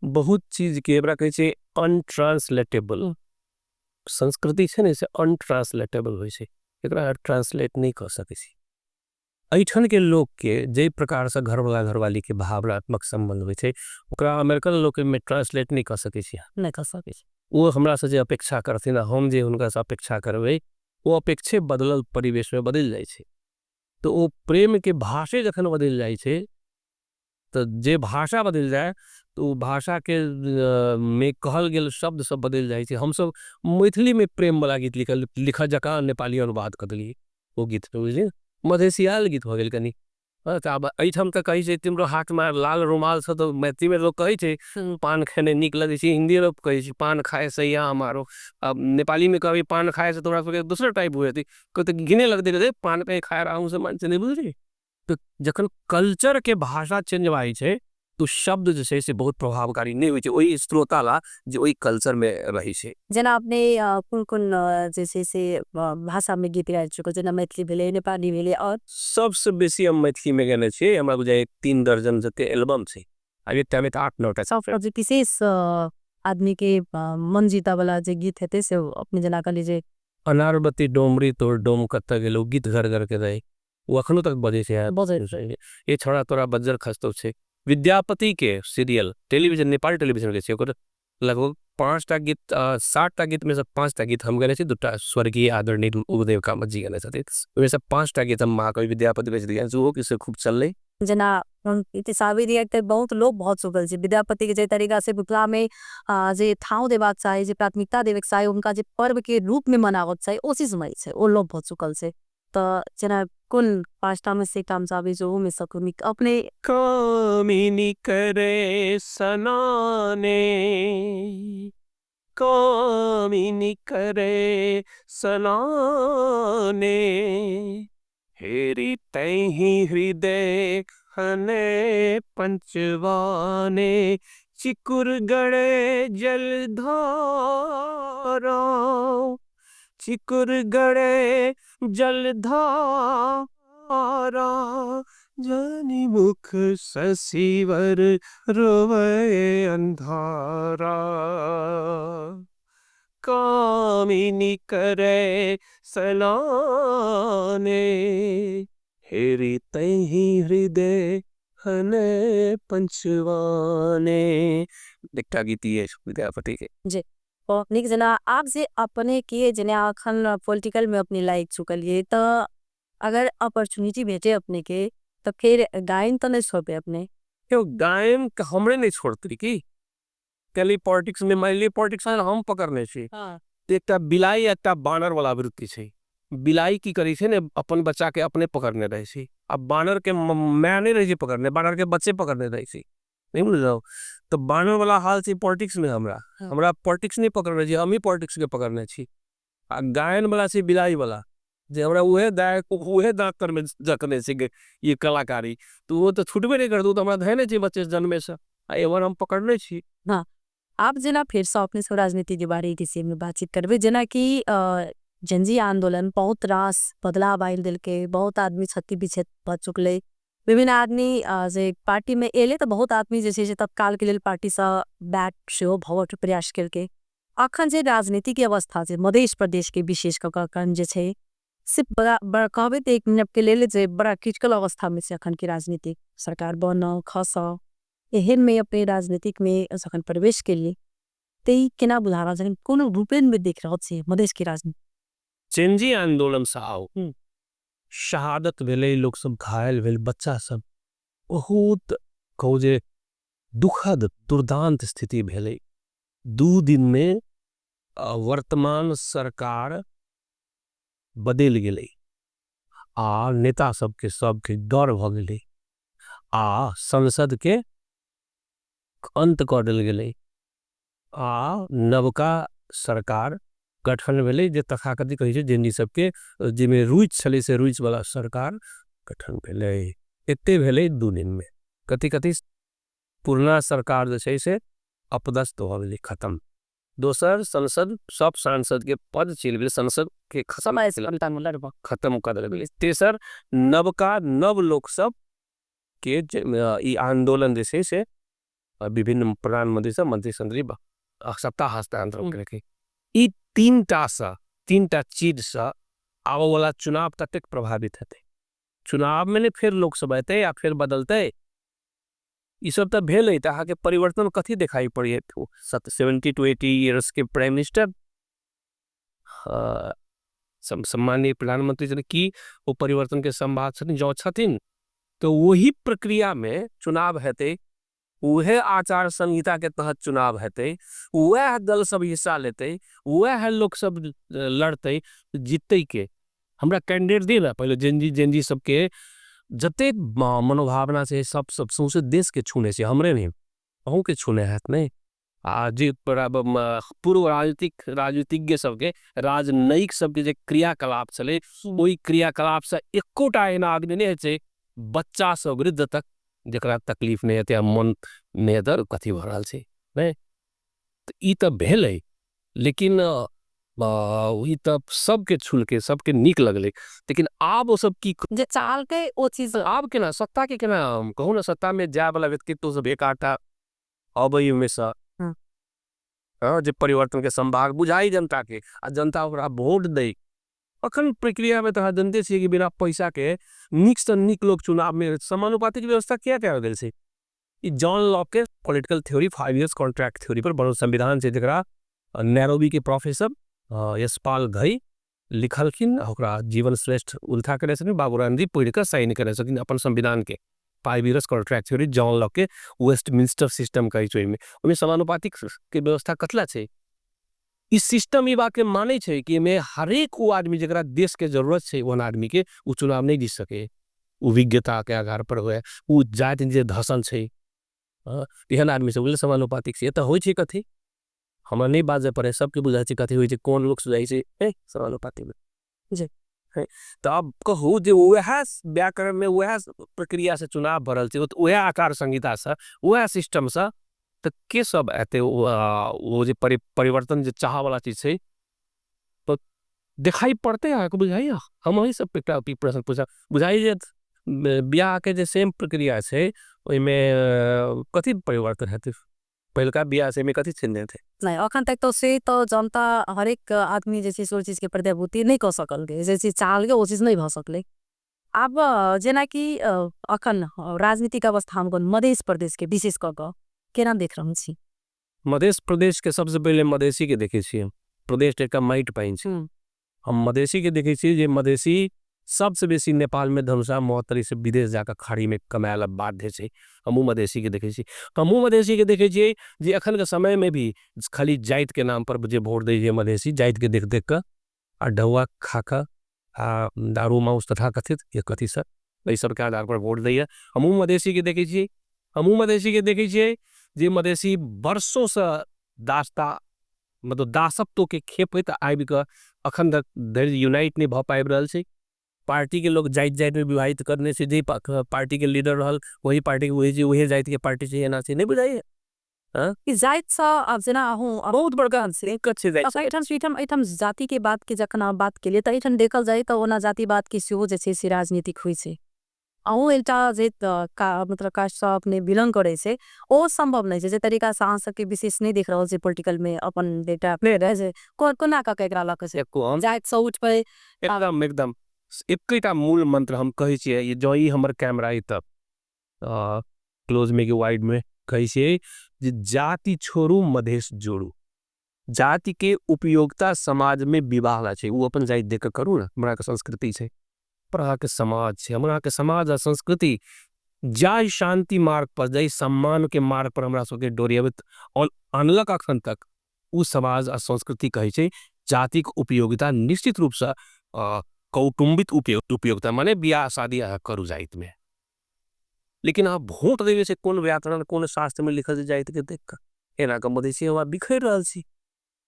बहुत चीज के एकरा कहै छै अनट्रांसलेटेबल संस्कृति छै ने, से अनट्रांसलेटेबल होय छै, एकरा ट्रांसलेट नहीं कर सकै छी। ऐठन के लोग के जे प्रकार से घरवाला घरवाली के भावनात्मक संबंध होय छै ओकरा अमेरिकन लोग में ट्रांसलेट नहीं कर सकै छी। नहीं कर सकै छी। वो हमरा से जे अपेक्षा करथिन हम जे हुनका से अपेक्षा करबै वो अपेक्षे बदलल परिवेश में बदल जाय छै, तो वो प्रेम के भाषे जखन बदल जाय छै तऽ जे भाषा बदलि जाय तऽ ओ भाषाके मे कहल गेल शब्द सब बदलि जाइ छै। हमसब मैथिलीमे प्रेमवला गीत लिखल लिखऽ जकाँ नेपाली अनुवाद कऽ देलियै ओ गीत, बुझलियै? मधेसियाएल गीत भऽ गेल कनि। तऽ आब एहिठाम तऽ कहै छै तिम्रो हाथमे लाल रुमाल छ, तऽ मैथिलीमे लोक कहै छै पान खेने नीक लगै छै, हिन्दीमे कहै छै पान खाए सैया हमारो। आब नेपालीमे कहबै पान खाए से तऽ ओकरा सबके दोसर टाइप हो जेतै, कहतै घिने लगतै, कहतै पान कहीं खाए रहा हूँ से मानसे नहि बुझलियै। तऽ जखन कल्चरके भाषा चेंज भऽ जाइ छै तऽ शब्द जे छै से बहुत प्रभावकारी नहि होइ छै ओहि श्रोता ला जे ओहि कल्चरमे रहै छै। जेना अपने कोन कोन जे छै से भाषामे गीत गाबि चुकल, जेना मैथिली भेलै, नेपाली भेलै? आओर सबसँ बेसी हम मैथिलीमे गेने छियै, हमरा बुझाइए 3 दर्जन जते एल्बम छै, आब एकटामे तऽ 8-9 टा। सब जे विशेष आदमीके मन जीतऽवला जे गीत हेतै से अपने जेना कहलियै जे अनारबती डोमरी तोर डोम कतऽ गेलौ, गीत घर घर के रहै, ओ अखनो तक बजै छै। ये छोड़ा तोरा बज्जर खसतो छै। विद्यापति के सीरियल टेलीविजन, नेपाल टेलीविजन के छै, ओकर लगभग 5टा गीत, 7टा गीत में से 5टा गीत हम गेने छी, 2टा स्वर्गीय आदरणीय उगदेव कामत जी गेने छथिन, ओहिमे से 5टा गीत हम महाकवि विद्यापति के छी, ओहो से खूब चललै। जेना तऽ बहुत लोक भऽ चुकल छै विद्यापति के, जे तरीका से मिथिलामे जे ठाउँ देबाक चाही, जे प्राथमिकता देबाक चाही, हुनका जे पर्व के रूपमे मनाबक चाही, ओ चीज नहि छै, ओ लोप भऽ चुकल छै। तऽ जेना कोन 5टा मे से एकटा हम चाहबै जे ओहोमे सँ नीक अपने? कामिनी करे सनाने, कामिनी करे सनाने, हेरी तैही हृदय हने पंचवाने, चिकुर गड़े जलधारा, चिकुर गड़े जलधारा, जानी मुख शशिवर रोवे अंधारा, कामिनी करे सलाने, हेरी तैही हृदय हने पंचवाने। एकटा गीत ई अछि विद्यापति के। जी, नीक। जेना आब जे अपने के जेना अखन पोलिटिकल में अपने लागि चुकलियै, तऽ अगर अपॉर्चुनिटी भेटे अपने के तऽ फेर गायन तऽ नहि छोड़बै अपने? क्यों, गायन हमरे नहीं छोड़तै की कैली पॉलिटिक्स में, मान लिय पॉलिटिक्स हम पकड़ने छी। एकटा बिलाई एकटा बानर वाला वृत्ति छै। बिलाई की करै छै ने, अपन बच्चा के अपने पकड़ने रहै छै। अब बानर के माय नहीं रहै छै पकड़ने, बानर के बच्चे पकड़ने रहै छै, नहीं बुझलौ? तऽ बानर वाला हाल छै पॉलिटिक्स में। हमरा हमरा पॉलिटिक्स नहीं पकड़ने छी, हम ही पॉलिटिक्स के पकड़ने छी। आ गायन वाला छै बिलाई वाला, जे हमरा उहे उहे दाँत में जकने छै ये कलाकारी, तो वो तऽ छुटबे नहीं करतौ, तऽ हमरा धैने छै बच्चे जन्मे से, आ एमहर हम पकड़ने छी। हाँ, आब जेना फेरसँ अपने सब राजनीति के बारे में बातचीत करबै। जेना कि जनजी आंदोलन बहुत रास बदलाव आनि देलकै, बहुत आदमी क्षति विक्षत भऽ चुकलै, विभिन्न आदमी जे पार्टी में एले तऽ बहुत आदमी जे छै से तत्काल के लेल पार्टीसँ बैक सेहो भऽ के प्रयास केलकै। अखन जे राजनीति के अवस्था छै मध्य प्रदेश के, विशेष कऽ कऽ अखन जे छै से बड़ा कहबै तऽ एक मिनट के लेल जे बड़ा क्रिटिकल अवस्था में छै अखन के राजनीति, सरकार बनऽ खसऽ। एहन में अपने राजनीतिक में जखन प्रवेश केलियै ते ई केना बुझा रहल छै, कोनो रूपेण में देख रहल छी मधेश के राजनीति? जेनजी आंदोलन से आओ शहादत भेलै, लोक सब घायल भेल, बच्चा सब, बहुत कहू जे दुखद दुर्दांत स्थिति भेलै। 2 दिन में वर्तमान सरकार बदलि गेलै आ नेता सबके सबके डर भऽ गेलै आ संसद के अंत कऽ देल गेलै आ नवका सरकार गठन भेलै, जे तथाकथित कहै छै जेनजी सबके जाहिमे रुचि छलै से रुचि वाला सरकार गठन भेलै। एते भेलै 2 दिन में। कथी कथी पुरना सरकार जे छै से अपदस्थ भऽ गेलै, खत्म। दोसर संसद, सब सांसद के पद चलि गेलै, संसद के खत्म कऽ देल गेलै। तेसर नवका नव लोक सब के ई आंदोलन जे छै से विभिन्न प्रधानमंत्री सब मंत्री संत्री सत्ता हस्तांतरण केलकै। ई तीनटा चीज से आबऽ वाला चुनाव ततेक प्रभावित हेतै। चुनाव में ने फिर लोक सब एतै या फिर बदलतै, ई सब तऽ भेलै। तऽ अहाँके परिवर्तन कथी देखाई पड़ै? 70 टू 80 इयर्स के प्राइम मिनिस्टर, सम्माननीय प्रधानमंत्री की ओ परिवर्तन के संवाद छथिन? जँ छथिन तो वही प्रक्रिया में चुनाव हेतै, उहे आचार संहिता के तहत चुनाव हेतै, वह दल सब हिस्सा लेतै, वह लोग सब लड़तै, जीततै के हमरा कैंडिडेट दे ना। पहले जेनजी जेनजी सबके जते मनोभावना से सब सब सौंसे देश के छूने से, हमरे नहीं अहूं के छूने हैत नहीं। आ जे पूर्व राजनीतिक राजनीतिज्ञ सबके राजनयिक सबके जे क्रियाकलाप चले, वही क्रियाकलाप से एकोटा एना आदमी नहीं है बच्चा से वृद्ध तक जकरा तकलीफ नहीं है, मन नहीं है, कथी भरल छे नहीं। तो ई तब भेले, लेकिन ई तब सबके छुलके सबके नीक लगले, लेकिन आब वो सब की जे चाल के ओ चीज आब के ना सत्ता के केना कहू ना, सत्ता में जाए वाला व्यक्तित्व सब एक आटा अब में सा जे परिवर्तन के संभाग बुझाई जनता के आ जनता ओकरा वोट दे। अखन प्रक्रिया में तो जनते छिए कि बिना पैसा के नीक से नीक लोग चुनाव में समानुपातिक व्यवस्था क्या क्या गेल छे। ई जॉन लॉक के political theory 5 years contract theory पर बनल संविधान छे, जकरा नैरोबी के प्रोफेसर यशपाल घई लिखलखिन, ओकरा जीवन श्रेष्ठ उल्था करे छथिन, बाबूराम जी पढ़ के साइन करे छथिन अपन संविधान के। 5 years contract theory John Locke के वेस्टमिंस्टर सिस्टम कहै छै ओहिमे। ओहिमे समानुपातिक के व्यवस्था कतला छै। इस सिस्टम ई बात के मानै छै कि एमे हरेक वो आदमी जकरा देश के जरूरत छै ओहन आदमी के उ चुनाव नहीं जीत सके, उ विज्ञता के आधार पर होए, उ जाति जे धसल छै, एहन आदमी सब समानुपातिक छै। एतऽ होइ छै कथी हमरा नहीं बाजे पड़े, सबके बुझाइ छै कथी होइ छै, कोन लोग सुझाइ छै ए समानुपातिक में जी। तो अब कहू जे वह व्याकरण में वह प्रक्रिया से चुनाव भरल छै, वह आचार संहिता से वह सिस्टम से, तो के सब एते वो जे परिवर्तन जे चाह वाला चीज छै तो दिखाई पड़ते हैं आपको बुझाइए। हम वही सब पे प्रश्न पूछा बुझाइए जे ब्याह के जे सेम प्रक्रिया छै ओहिमे कथी परिवर्तन हेतै, पहिलका ब्याह से में कथी चेंज हेतै। नहीं अखन तक तो से तो जनता हरेक आदमी जे छै से ओ चीज के प्रतिभूति नहीं कऽ सकल गे, जे चीज चाहल गे ओ चीज नहीं भऽ सकलै। आब जेना कि अखन राजनीतिक अवस्था हम मधेश प्रदेश के विशेष कऽ कऽ केना देख रहल छी? मधेश प्रदेश के सबसे पहले मधेशी के देखे छियै, प्रदेश एकटा माटि पानि छै। हम मधेशी के देखे छियै जे मधेशी सबसे बेसी नेपाल में धनुषा महोत्तरी से विदेश जाकर खाड़ी में कमाए ला बाध्य छै। हमहूँ मधेशी के देखे छियै, हमहूँ मधेशी के देखे छियै जे अखन के समय में भी खाली जाति के नाम पर जे वोट दै छै मधेशी, जाति के देख देख कऽ आ ढौआ खा कऽ आ दारू मांस तथा कथित ये कथी सब एहि सब के आधार पर वोट दैया। हमहूँ मधेशी के देखे छियै, हमहूँ मधेशी के देखे छियै जे मधेशी वर्षों से दासता मतलब दासत्व के खेपैत आबि कऽ अखन तक धरि यूनाइट नहीं भऽ पाबि रहल छै। पार्टी के लोग जाति जाति में विभाजित करने छै, जे पार्टी के लीडर रहल वही पार्टी के वही वही जाति के पार्टी छै, एना छै नहीं बुझाइए। हाँ? ई जाति सँ आब जेना अहूँ बहुत बड़का दिक्कत छै जाति। अच्छा, एहिठाम एहिठाम एहिठाम जाति के बात के जखन अहाँ बात केलियै तऽ एहिठाम देखल जाय तऽ ओना जातिवाद के सेहो जे छै से राजनीतिक होइ छै। अहूँ एकटा जे मतलब कास्ट सँ अपने बिलोंग करै छै ओ सम्भव नहि छै जे तरीका सँ अहाँ सबके विशेष नहि देख रहल छै पोलिटिकल में अपन एकटा रहै छै, कोना कऽ के एकरा लऽ कऽ छै जाति सँ उठबै। एकदम एकदम एकेटा मूल मंत्र हम कहै छियै, जँ ई हमर कैमरा अइ तब क्लोज में कि वाइड में कहै छियै जे जाति छोड़ू मधेश जोड़ू। जाति के उपयोगिता समाज में विवाह ला छै, वो अपन जाति देख कऽ करू ना, हमरा के संस्कृति छै, पर अहाँ के समाज छै, हमरा के समाज आ संस्कृति जाहि शांति मार्ग पर जाहि सम्मान के मार्ग पर हमरा सबके डोरियाबैत और अनलक अखन तक, उ समाज आ संस्कृति कहै छै जातिक उपयोगिता निश्चित रूप से कौटुंबिक उपयोगिता माने ब्याह शादी अहाँ करू जाति में। लेकिन अहाँ वोट देवे से कोन व्याकरण कोन शास्त्र में लिखल छै जाति के देख कऽ, एना कऽ मधेशी हमरा बिखरि रहल छी,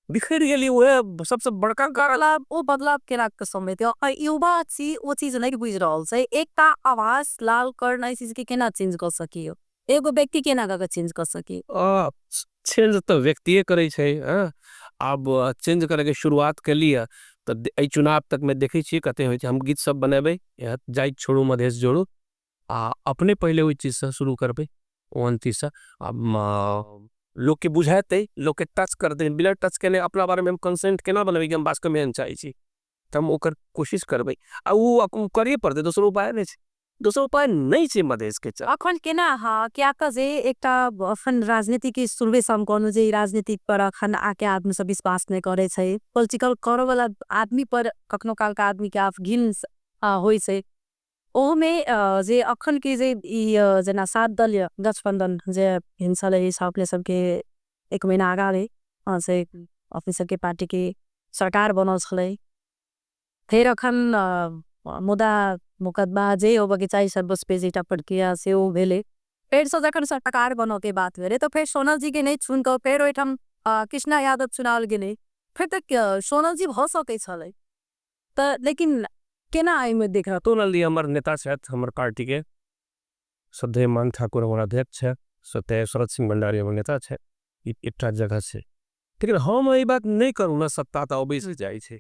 बिखरि गेली वएह सबसे बड़का कारण। ओ बदलाव केना कऽ समय दियौ? आ युवा छी ओ चीज नहीं बुझि रहल छै, एकटा आवाज लाल कर्ण एहि चीज के केना चेंज कऽ सकियौ, एगो व्यक्ति केना कऽ चेंज कऽ सकियौ? चेंज तऽ व्यक्तिये करै छै, हाँ? आब चेंज करे के शुरुआत के लिए तऽ एहि चुनाव तक में देखै छियै कते होइ छै। हम गीत सब बनेबै, जाति छोड़ू मधेश जोड़ू, आ अपने पहिले ओहि चीज से शुरू करबै, ओहन चीज से। आब लोग के बुझेतै, लोग के टच करतै, बिना टच केने अपना बारे में हम कंसेंट केना बनेबै कि हम वास्तव में एहन चाहै छी, तऽ हम ओकर कोशिश करबै आ ओ करैए पड़तै, दोसर उपाय नहि छै, दोसर उपाय नहि छै मधेश के चलते। अखन केना अहाँ, किया तऽ जे एकटा अखन राजनीति के शुरुए से हम कहलहुँ जे ई राजनीति पर अखन आके आदमी सब विश्वास नहि करै छै, पॉलिटिकल करऽ वाला आदमी पर कखनो काल के आदमी के आब घिन होइ छै, ओहोमे जे अखन के जे ई जेना सात दलीय गठबंधन जे हिंसा ई अपने सबके एक महीना आगा रहे से अपने सबके पार्टी के सरकार बनल छलै। फेर अखन मुदा मुकदमा जे होबके चाही सर्वोच्च पे जेटा प्रक्रिया से ओ भेलै। फेर से जखन सरकार बनऽ के बात भेलै तो फेर सोनल जी के नहीं चुन कऽ फेर ओहिठाम कृष्णा यादव चुनाओल गेलै। फेर तऽ सोनल जी भऽ सकै छलै तऽ, लेकिन केना एहिमे देख रहल? सोनल जी हमर नेता छथि हमर पार्टी के, श्रद्धेय मान ठाकुर हमर अध्यक्ष छथि, श्रद्धेय शरद सिंह भंडारी हमर नेता छथि। ई एकटा जगह छै, लेकिन हम एहि बात नहि करू ने, सत्ता तऽ अबै से जाइ छै।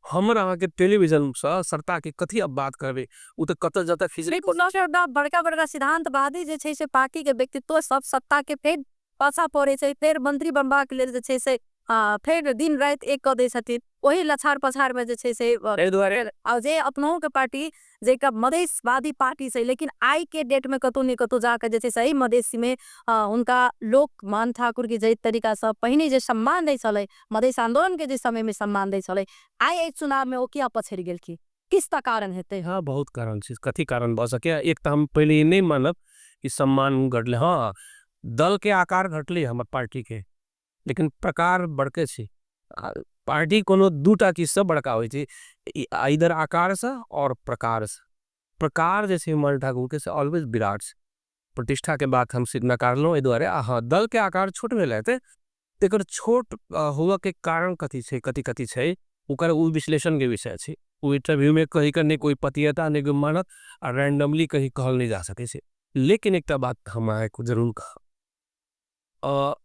हमर अहाँके टेलीविजन से सत्ता के कथी अब बात करबै, ओ तऽ कतऽ जतऽ बड़का बड़का सिद्धांतवादी जे छै से पार्टी के व्यक्तित्व सब सत्ता के फेर पाछा पड़े छै, फेर मंत्री बनबाक लेल जे छै से फेर दिन राति एक कऽ दै छथिन, ओही लछार पछार में जे छै से। एहि दुआरे आ जे अपनों के पार्टी जे एकटा मधेशवादी पार्टी छै, लेकिन आइ के डेट में कतौ ने कतौ जाके जे छै सही मधेश में हुनका लोक मान ठाकुर के जे तरीका से पहिने जे सम्मान दै छलै, मधेश आंदोलन के जे समय में सम्मान दै छलै, आइ एहि चुनाव में ओ किया पछड़ि गेलखिन, किस तऽ कारण हेतै? हाँ, बहुत कारण छै। कथी कारण भऽ सकैए? एक तऽ हम पहिले ई नहि मानब कि सम्मान घटलै। हाँ, दल के आकार घटलै हमर पार्टी के, लेकिन प्रकार बड़के छै। पार्टी कोनो दूटा चीज से बड़का होइ छै, इधर आकार से और प्रकार से। प्रकार जे छै मान ठाकुर के से ऑलवेज विराट छै। प्रतिष्ठा के बात हम सिर्फ नकारलहुँ एहि दुआरे। हाँ, दल के आकार छोट भेल हेतै, तेकर छोट हुअ के कारण कथी छै, कथी कथी छै, ओकर ओ विश्लेषण के विषय छै। ओ इंटरव्यू में कहीं का नहीं कोई पतियता नहीं कोई मानत, आ रैंडमली कहीं कहल नहीं जा सके छै। लेकिन एकटा बात हम अहाँके जरूर कहब,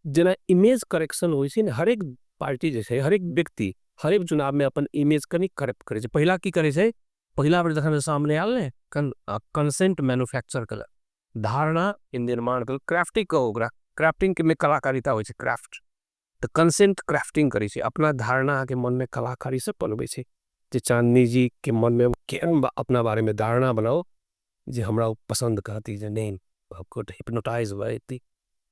जेना इमेज करेक्शन होइ छै ने, हरेक पार्टी जे छै, हरेक व्यक्ति हरेक चुनाव में अपन इमेज कनी करेक्ट करै छै। पहिला की करै छै? पहिला बेर जखन सामने आयल ने, कंसेंट मैन्युफैक्चर कलक, धारणा निर्माण कलक, क्राफ्टिंग कहू ओकरा, क्राफ्टिंग में कलाकारिता होइ छै, क्राफ्ट, तऽ कंसेंट क्राफ्टिंग करै छै, अपना धारणा के मन में कलाकारी से पनबै छै। जे चांदनी जी के मन में केहन अपना बारे में धारणा बनाओ जे हमरा ओ पसंद करती, जे नहीं हिप्नोटाइज भऽ जेती,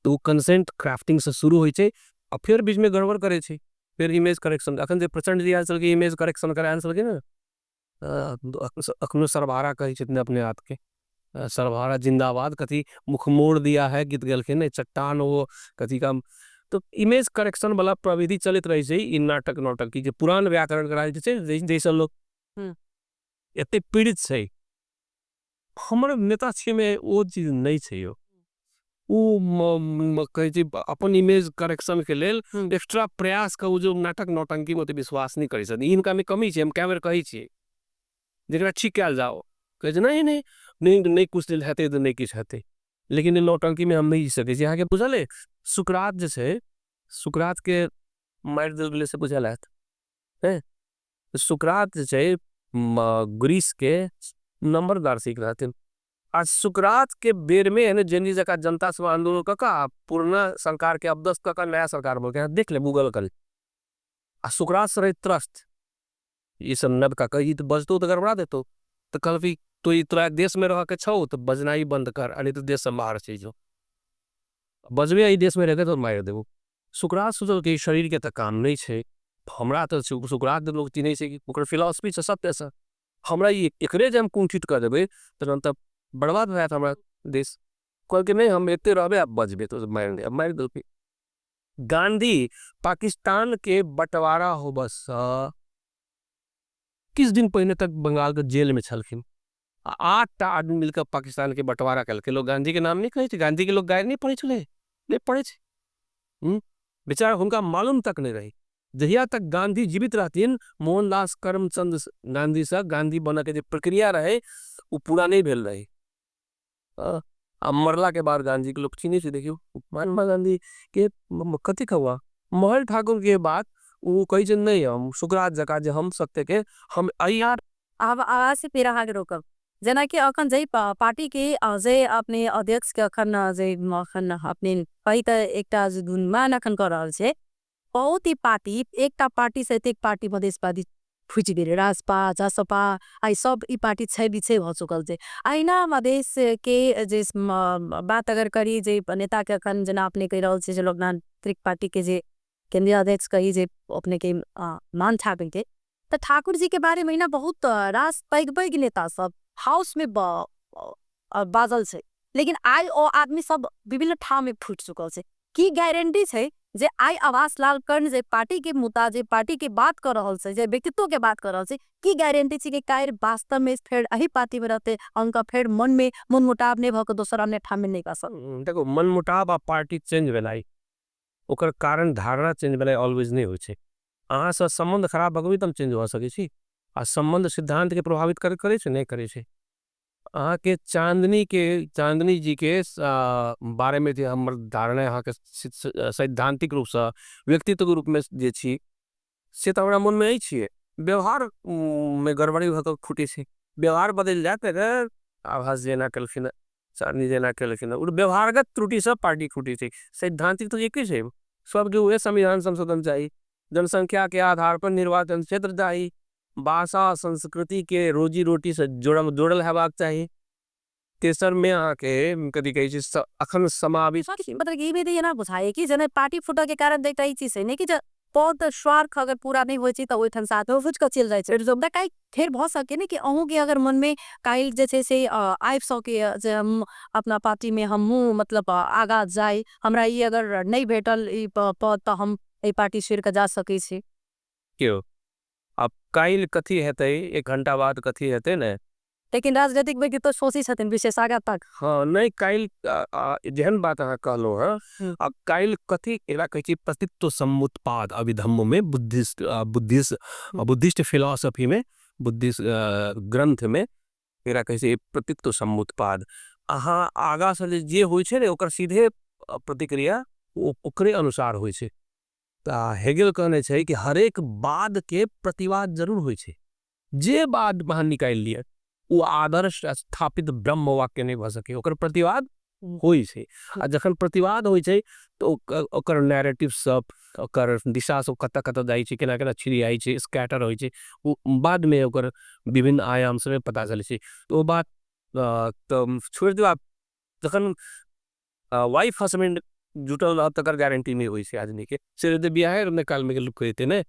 तऽ ओ कंसेंट क्राफ्टिंग से शुरू होइ छै। आ फेर बीच में गड़बड़ करै छै, फेर इमेज करेक्शन। अखन जे प्रचंड जी आयल छलखिन, इमेज करेक्शन करायल छलखिन ने, अखनो सर्वहारा कहै छथिन अपने आप के, सर्वहारा जिंदाबाद, कथी मुख मोड़ दिया है गीत गेलखिन ने, चट्टान वो कथी का। तो इमेज करेक्शन वाला प्रविधि चलित रही छै। ई नाटक नौटंकी जे पुरान व्याकरण करायल छै, जैसे लोग एते पीड़ित छै। हमर नेता छियै में ओ चीज नहीं छै यौ। ओ कहै छै अपन इमेज करेक्शन के लेल एक्स्ट्रा प्रयास का ओ जो नाटक नौटंकी में विश्वास नहीं करै छथिन, इनका में कमी छै। हम कए बेर कहै छियै जेकरा ठीक कयल जाओ, कहै छै नहीं नहीं नहीं नहीं, कुछ दिन हेतै तऽ नहीं किछु हेतै, लेकिन ई नौटंकी में हम नहीं जी सकै छी। अहाँके बुझल है सुकरात जे छै, सुकरात के मारि देल गेलै से बुझल हैत? सुकरात जे छै ग्रीस के नंबर दार्शनिक रहथिन, आ सुकरात के बेर में यानी जेनी जका जनता सब आंदोलन कऽ कऽ पुरना सरकार के अपदस्थ कऽ कऽ नया सरकार बोल के देख ले गूगल कर। आ सुकरात से रहे त्रस्त, ई सब नबका कही तऽ बजतो तऽ गड़बड़ा देतो, तऽ कहलखिन तो ई तोरा देश में रह के छौ तऽ बजनाई बंद कर, आ नहीं तऽ देश से बाहर चलि जो, बजबे एहि देश में रह के तो मारि देबो। सुकरात सोचल कि शरीर के तऽ काम नहीं छै हमरा, तऽ सुकरात लोग चिन्है छै कि ओकर फिलॉसफी छै सत्य से, हमरा ई एकरे जे हम कुंठित कऽ देबै तखन तऽ बर्बाद भऽ जायत हमरा देश। कहलकै नहीं, हम एते रहबै आ बजबै तऽ मारि मारि देलकै। गांधी पाकिस्तान के बंटवारा होबसँ किछु दिन पहिने तक बंगाल के जेल में छलखिन, 8टा आदमी मिलकर पाकिस्तान के बंटवारा केलकै। लोग गांधी के नाम नहीं कहै छै, गांधी के लोग गायर नहीं पढ़ै छलै, नहीं पढ़ै छै, बेचारा हुनका मालूम तक नहीं रही। जहिया तक गांधी जीवित रहथिन, मोहनदास करमचंद गांधी से गांधी बने के जे प्रक्रिया रहे वो पूरा नहीं भेल रहे। आ मरला के बाद गांधी के लोग चिन्है छै, देखियौ महात्मा गांधी के कथी कहवा मोहन ठाकुर के बात वो कहै छै नहीं, हम सुकरात जका जे हम सत्य के हम यार। आब आवाज से फेर अहाँके रोकब, जेनाकि अखन जे पार्टी के जे अपने अध्यक्ष के अखन जे अखन अपने कही तऽ एकटा गुणमान अखन कऽ रहल छै, बहुत ही पार्टी एकटा पार्टी से एतेक पार्टी मधेशवादी फुटि गेलै, राजपा जसपा आई सब ई पार्टी छै बिछै भऽ चुकल छै। अहिना मधेश के जे बात अगर करी जे नेता के अखन जेना अपने कहि रहल छै जे लोकतांत्रिक पार्टी के जे केंद्रीय अध्यक्ष कही जे अपने के मान ठाकुर के, तऽ ठाकुर जी के बारे में बहुत रास पैघ पैघ नेता सब हाउस में बाजल छै, लेकिन आइ ओ आदमी सब विभिन्न ठाम में फूटि चुकल छै। की गारंटी छै जे आइ आभास लाल कर्ण जे पार्टी के मुद्दा, जे पार्टी के बात कर रहल छै, जे व्यक्तित्व के बात कर रहल छै, की गारंटी छै कि काल्हि वास्तव में फेर एही पार्टी में रहते, उनका फेर मन में मनमुटाव नहीं भऽ के दोसर अन्य ठाम में नहीं बसल? देखो, मनमुटाव आ पार्टी चेंज भेनाइ ओकर कारण धारणा चेंज भेनाइ ऑलवेज नहीं होइ छै। अहाँ से संबंध खराब भऽ गेल तब चेंज भऽ सकै छी, आ संबंध सिद्धांत के प्रभावित करे छै, नहीं करे छै। अहाँ के चांदनी के, चांदनी जी के बारे में हमर धारणा अहाँ के सैद्धांतिक रूप से व्यक्तित्व के रूप में जे छी से तो हमरा मन में अछि, व्यवहार में गड़बड़ी भऽ के फूटे छै, व्यवहार बदल जाए तो आभास जेना केलखिन, चांदनी जेना केलखिन, व्यवहारगत त्रुटि सब पार्टी फूटे छै। सैद्धांतिक तो एक ही छै, सबके वह संविधान संशोधन चाहिए, जनसंख्या के आधार पर निर्वाचन क्षेत्र चाहिए, भाषा संस्कृति के रोजी रोटी से जोड़ल हेबाक चाहिए, तेसर में आके कथी कहे छै अखन समावेश। मतलब ई भी एना बुझाए कि जेना पार्टी फूटऽ के कारण देखता ई चीज है नहीं कि पद स्वार्थ अगर पूरा नहीं होइ छै तऽ ओहिठाम साथ फुट कऽ चलि जाइ छै। काल्हि फेर भऽ सके ने कि अहूँके अगर मन में काल्हि जे छै से आबि सके जे हम अपना पार्टी में हमहूँ मतलब आगाँ जाय, हमरा ई अगर नहीं भेटल ई पद तऽ हम एहि पार्टी छोड़ि कऽ जा सकै छी। क्यों अब काल्हि कथी हेतै, एक घंटा बाद कथी हेतै ने, लेकिन राजनीतिक व्यक्तित्व सोचै छथिन विशेष आगाँ तक। हाँ नहीं, काल्हि जेहन बात अहाँ कहलहुँ हँ, अब काल्हि कथी एकरा कहै छै प्रतित्व समुत्पाद अभिधम्म में, बुद्धिस्ट फिलॉसफी में, बुद्धिस्ट ग्रंथ में एकरा कहै छै प्रतित्व समुत्पाद। अहाँ आगाँ से जे होइ छै ने ओकर सीधे प्रतिक्रिया ओकरे अनुसार होइ छै। तऽ हेगेल कहने छै कि हरेक बाद के प्रतिवाद जरूर होइ छै, जे बाद अहाँ निकालि लिअ वो आदर्श स्थापित ब्रह्म वाक्य नहीं भऽ सके, ओकर प्रतिवाद होइ छै। आ जखन प्रतिवाद होइ छै तो ओकर नैरेटिव सब, ओकर दिशा सब कतऽ कतऽ जाइ छै, केना केना छिड़ियाइ छै, स्कैटर होइ छै, वो बाद में ओकर विभिन्न आयाम सब पता चलै छै। तो वो बात तो छोड़ि दियौ, आप जखन वाइफ हस्बैंड जुटल रहत तकर गारंटी नहीं होइ छै आदमी के, से यदि बियाहे ने काल में लुक हेतै ने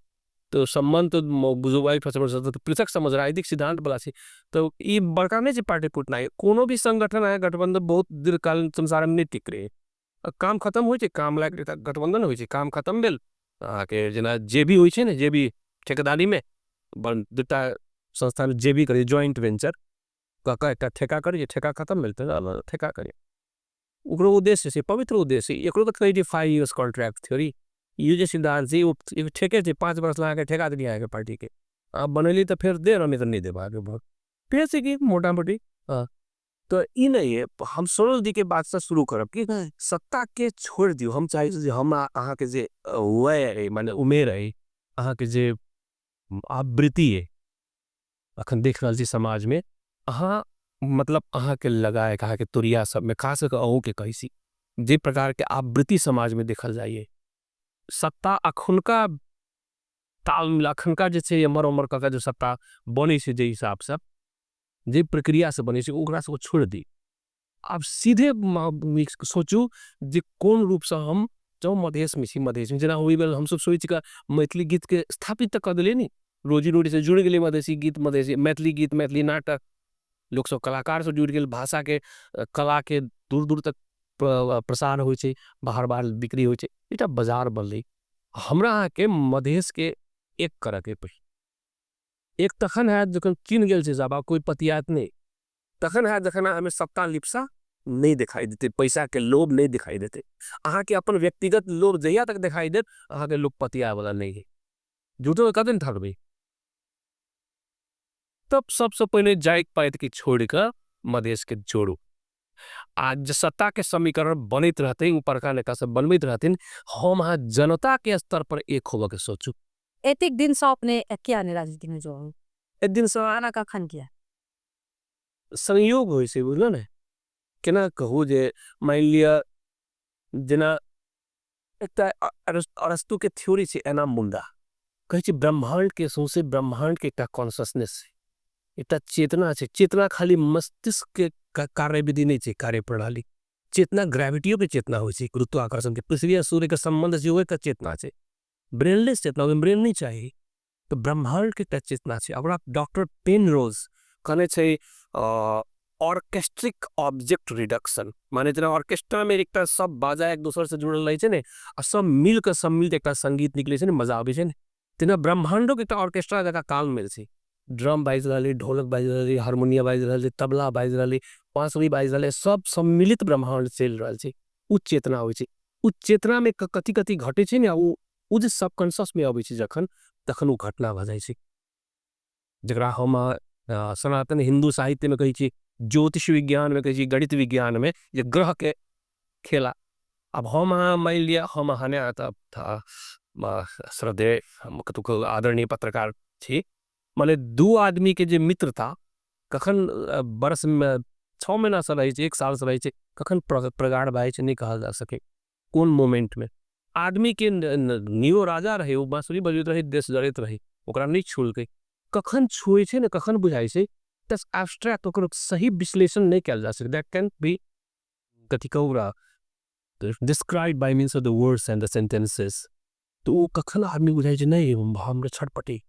तो संबंध तो बुझू वाइफ हस्बैंड से तो पृथक समझ राजनीतिक सिद्धांत बला छै। तो ई बड़का नहीं छै पार्टी फूटनाइ, कोनो भी संगठन है गठबंधन बहुत दीर्घकालीन संसार में नहीं टिक रहे, काम खत्म होइ छै, काम लायक गठबंधन होइ छै, काम खत्म भेल अहाँके जेना जे भी होइ छै ने, जे भी ठेकेदारी में दूटा संस्था में जे भी करै ज्वाइंट वेंचर कऽ कऽ एकटा ठेका करै छै, ठेका खत्म भेल तऽ ठेका करै, ओकरो उद्देश्य छै पवित्र उद्देश्य, एकरो तऽ कहै छै 5 इयर्स कॉन्ट्रैक्ट थ्योरी, ई जे सिद्धांत छै ओ ठेके छै, 5 वर्ष लगा के ठेका देलियै अहाँके पार्टी के, अहाँ बनेली तऽ फेर दे, नहीं तऽ नहीं देब अहाँके भोट, फेर से की मोटा मोटी। तो ई नहीं है, हम सोनल जी के बात से शुरू करब कि सत्ता के छोड़ दियौ, हम चाहे जे हम अहाँ के जे वय है, माने उमेर है, अहाँ के जे आवृत्ति है अखन देख रहल छी समाज में, अहाँ मतलब अहाँ के लगाए अहाँ के तुरिया सब में खास करके अहूँ के कहै छी जे प्रकार के आवृत्ति समाज में देखल जाइए, सत्ता अखुनका ताल अखुनका जे छै एमर ओमर कऽ के जे सत्ता बनै छै जे हिसाब से जे प्रक्रिया से बनै छै ओकरा सबके छोड़ि दी। आब सीधे सोचू जे कोन रूप से हम जँ मधेश में छी, मधेश में जेना ओहि बेर हमसब सोचि कऽ मैथिली गीत के स्थापित तऽ कऽ देलियै नी, रोजी रोटी से जुड़ि गेलै मधेशी गीत, मधेशी मैथिली गीत, मैथिली नाटक, लोक सब कलाकार से जुड़ि गेल, भाषा के कला के दूर दूर तक प्रसार होइ छै, बाहर बाहर बिक्री होइ छै, एकटा बाजार बनलै। हमरा अहाँके मधेश के एक करऽ के पड़ी, एक तखन हैत जखन चिन्ह गेल छै साहब, कोई पतियात नहीं, तखन हैत जखन हमें सत्ता लिप्सा नहीं दिखाई देते, पैसा के लोभ नहीं दिखाई देते, अहाँ के अपन व्यक्तिगत लोभ जहिया तक दिखाई देत अहाँ के लोग पतिया वाला नहीं है, झूठो कदन ठगबे। तब सबसे पहले जाइत पाइत के छोड़ कऽ मधेश के जोड़ू। आज सत्ता के समीकरण बनैत रहते, ऊपर का नेता सब बनबैत रहथिन, हम अहाँ जनता के स्तर पर एक होबऽ के सोचू। एतेक दिन से अपने किया नहीं राजनीति में जोड़ू? एक दिन से आना कखन किया? संयोग होइ छै, बुझलौ ने? केना कहू जे मान लिअ जेना एकटा अरस्तु के थ्योरी छै एना मुंडा, कहै छै ब्रह्मांड के सौंसे ब्रह्मांड के एकटा कॉन्शसनेस छै, एकटा चेतना छै, चेतना खाली मस्तिष्क के कार्यविधि नहीं छै, कार्यप्रणाली, चेतना ग्रेविटियो के चेतना होइ छै, गुरुत्वाकर्षण के, पृथ्वी आ सूर्य के संबंध छै ओहि के चेतना छै, ब्रेनलेस चेतना, ओहिमे ब्रेन नहीं चाहिए, तो ब्रह्मांड के एकटा चेतना छै। अब डॉक्टर पेनरोज कहने छै ऑर्केस्ट्रिक ऑब्जेक्ट रिडक्शन, माने जेना ऑर्केस्ट्रा में एकटा सब बाजा एक दोसर से जुड़ल रहे छे ने, आ सब मिल के सम्मिलित एकटा संगीत निकले छे ने, मजा आवे छे ने। तेना ब्रह्मांडो के एकटा ऑर्केस्ट्रा जका ताल मिल छे, ड्रम बाज रहले, ढोलक बाज रहले, हारमोनिया बाज रहले, तबला बाज रहले, बांसुरी बाज रहले, सब सम्मिलित ब्रह्मांड चल रहल छे। उ चेतना होय छे, उ चेतना में कथी कथी घटे छे ने, उ जे सबकॉन्शस में आवे छे जखन, तखन उ घटना भ जाय छे। जकरा हम सनातन हिंदू साहित्य में कही छे, ज्योतिष विज्ञान में कही छे, गणित विज्ञान में, ये ग्रह के खेला। अब हम मान लिया, हम अहाँ ने आता था, श्रद्धेय, हम कतुक आदरणीय पत्रकार छी, माने दू आदमी के जे मित्रता कखन बरस में 6 महीना से रहे छे, 1 साल से रहे छे, कखन प्रगाढ़ भए छे, नहीं कहल जा सके कोन मोमेंट में। आदमी के नियो राजा रहे, वो बांसुरी बजबैत रहे, देश जड़ैत रहे, ओकरा नहीं छुलकै, कखन छुए छे ने, कखन बुझाइ छे, तस एब्स्ट्रैक्ट ओकर सही विश्लेषण नहीं कयल जा सके। That can be कथी कहू ओकरा, described by means of the words and the sentences. तो वो कखन आदमी बुझाइ छे, नहीं, हमरा छटपटी।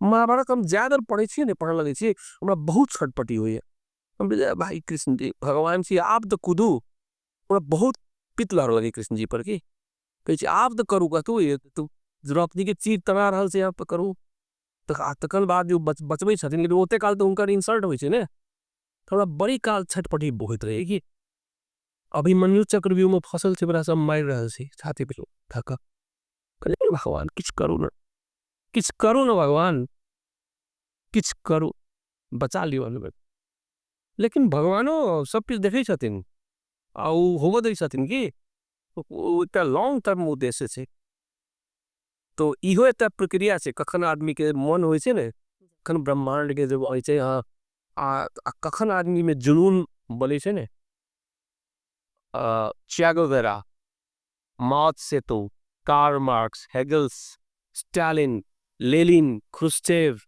महाभारत हम ज्यादा पढ़े छिए ने, पढ़े लगे छिए, हमरा बहुत छटपटी हुई है। हम बुझाए, भाई कृष्ण जी, भगवान जी, आप तो कूदू, हमरा बहुत पित्त लड़ लगे कृष्ण जी पर की। कहे छी, आप तो करू, कतू ये, तू द्रौपदी के चीर तना रहल से आप तो करू। तखन बाद जो बचबै छथिन, लेकिन ओते काल तो हुनकर इंसल्ट होइ छै ने। थोड़ा बड़ी काल छटपटी बहुत रहेगी। अभिमन्यु चक्रव्यूह में फसल छै, बड़ा सब मारि रहल छै, छाती पे धक्का। कहलियै, भगवान, किछु करू ने, किछु करू ने भगवान, किछु करू, बचा लियौ अभिमन्यु। लेकिन भगवानो सब किछु देखै छथिन, आ उ होबऽ दै छथिन की, उ एकटा लॉन्ग टर्म उद्देश्य छै। तो इहो एकटा प्रक्रिया छै, कखन आदमी के मन होइ छै ने, कखन ब्रह्मांड के जब होइ छै, हाँ, आ कखन आदमी में जुनून बनै छै ने। Che Guevara, Mao Zedong, Karl Marx, Hegels, Stalin, Lenin, Khrushchev,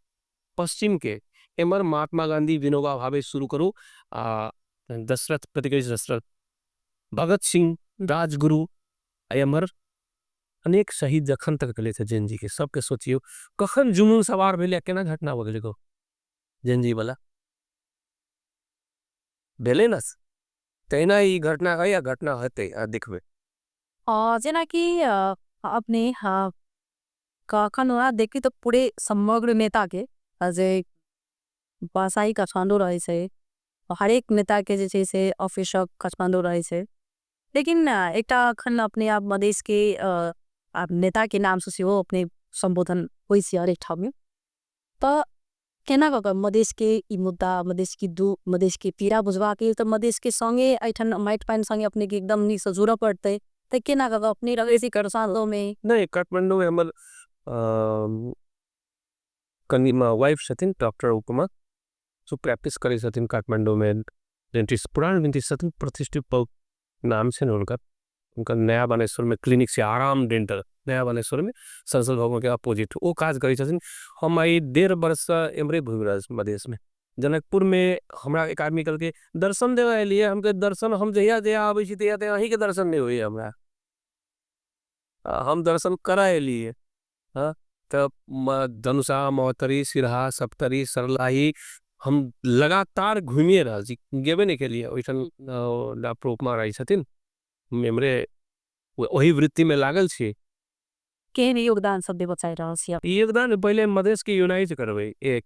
पश्चिम के एमर महात्मा गांधी, विनोबा भावे शुरू करू, दशरथ, प्रतिक्रिया दशरथ, भगत सिंह, राजगुरु, एमर अनेक शहीद जखन तक गए थे जैन जी के, सबके सोचियो कखन जुनून सवार भेलै, केना घटना हो गेलै जैन जी वाला भेलै न, तहिना ई घटना है या घटना होतै, आ देखबै। जेना कि अपने कखन वहाँ देखी तो पूरे समग्र नेता के जे भाषाई काठमांडू रहे छे, हरेक नेता के जे छे से ऑफिस काठमांडू रहे छे, लेकिन एकटा अखन अपने आप मधेश के नेता के नाम से सेहो अपने संबोधन होइ छे हरेक ठाम में, तो केना कऽ मधेश के ई मुद्दा, मधेश की दुख, मधेश के पीड़ा बुझबा के तऽ मधेश के संगे एठन माटि पानि संगे अपने के एकदम नीक से जुड़ऽ पड़तै, तऽ केना कऽ अपने रहै छी काठमांडू में? नहीं, काठमांडू में हमर कनी वाइफ छथिन डॉक्टर उपमा, सो प्रैक्टिस करै छथिन काठमांडू में, डेंटिस्ट, पुरान डेंटिस्ट छथिन, प्रतिष्ठित बहुत नाम छनि हुनकर, हुनकर नया बानेश्वर में क्लिनिक छै, आराम डेंटल, नया बानेश्वर में संसद भवन के अपोजिट, ओ काज करै छथिन। हम आइ 1.5 वर्ष से एमरे घुमि रहल छी मधेश में, जनकपुर में हमरा एक आदमी कहलकै दर्शन देबऽ एलियै, हम कहलियै दर्शन हम जहिया जहिया आबै छी तहिया तहिया अहींके दर्शन नहि होइए हमरा, हम दर्शन करऽ एलियै। हाँ, तऽ धनुषा, महोत्तरी, सिरहा, सप्तरी, सरलाही हम लगातार घुमिए रहल छी, गेबे नहि केलियै। ओहिठाम डॉक्टर उपमा रहै छथिन, हम एमरे ओही वृत्तिमे लागल छी। केहन योगदान सब देबऽ चाहि रहल छी? योगदान पहिले मधेश के यूनाइट करबै, एक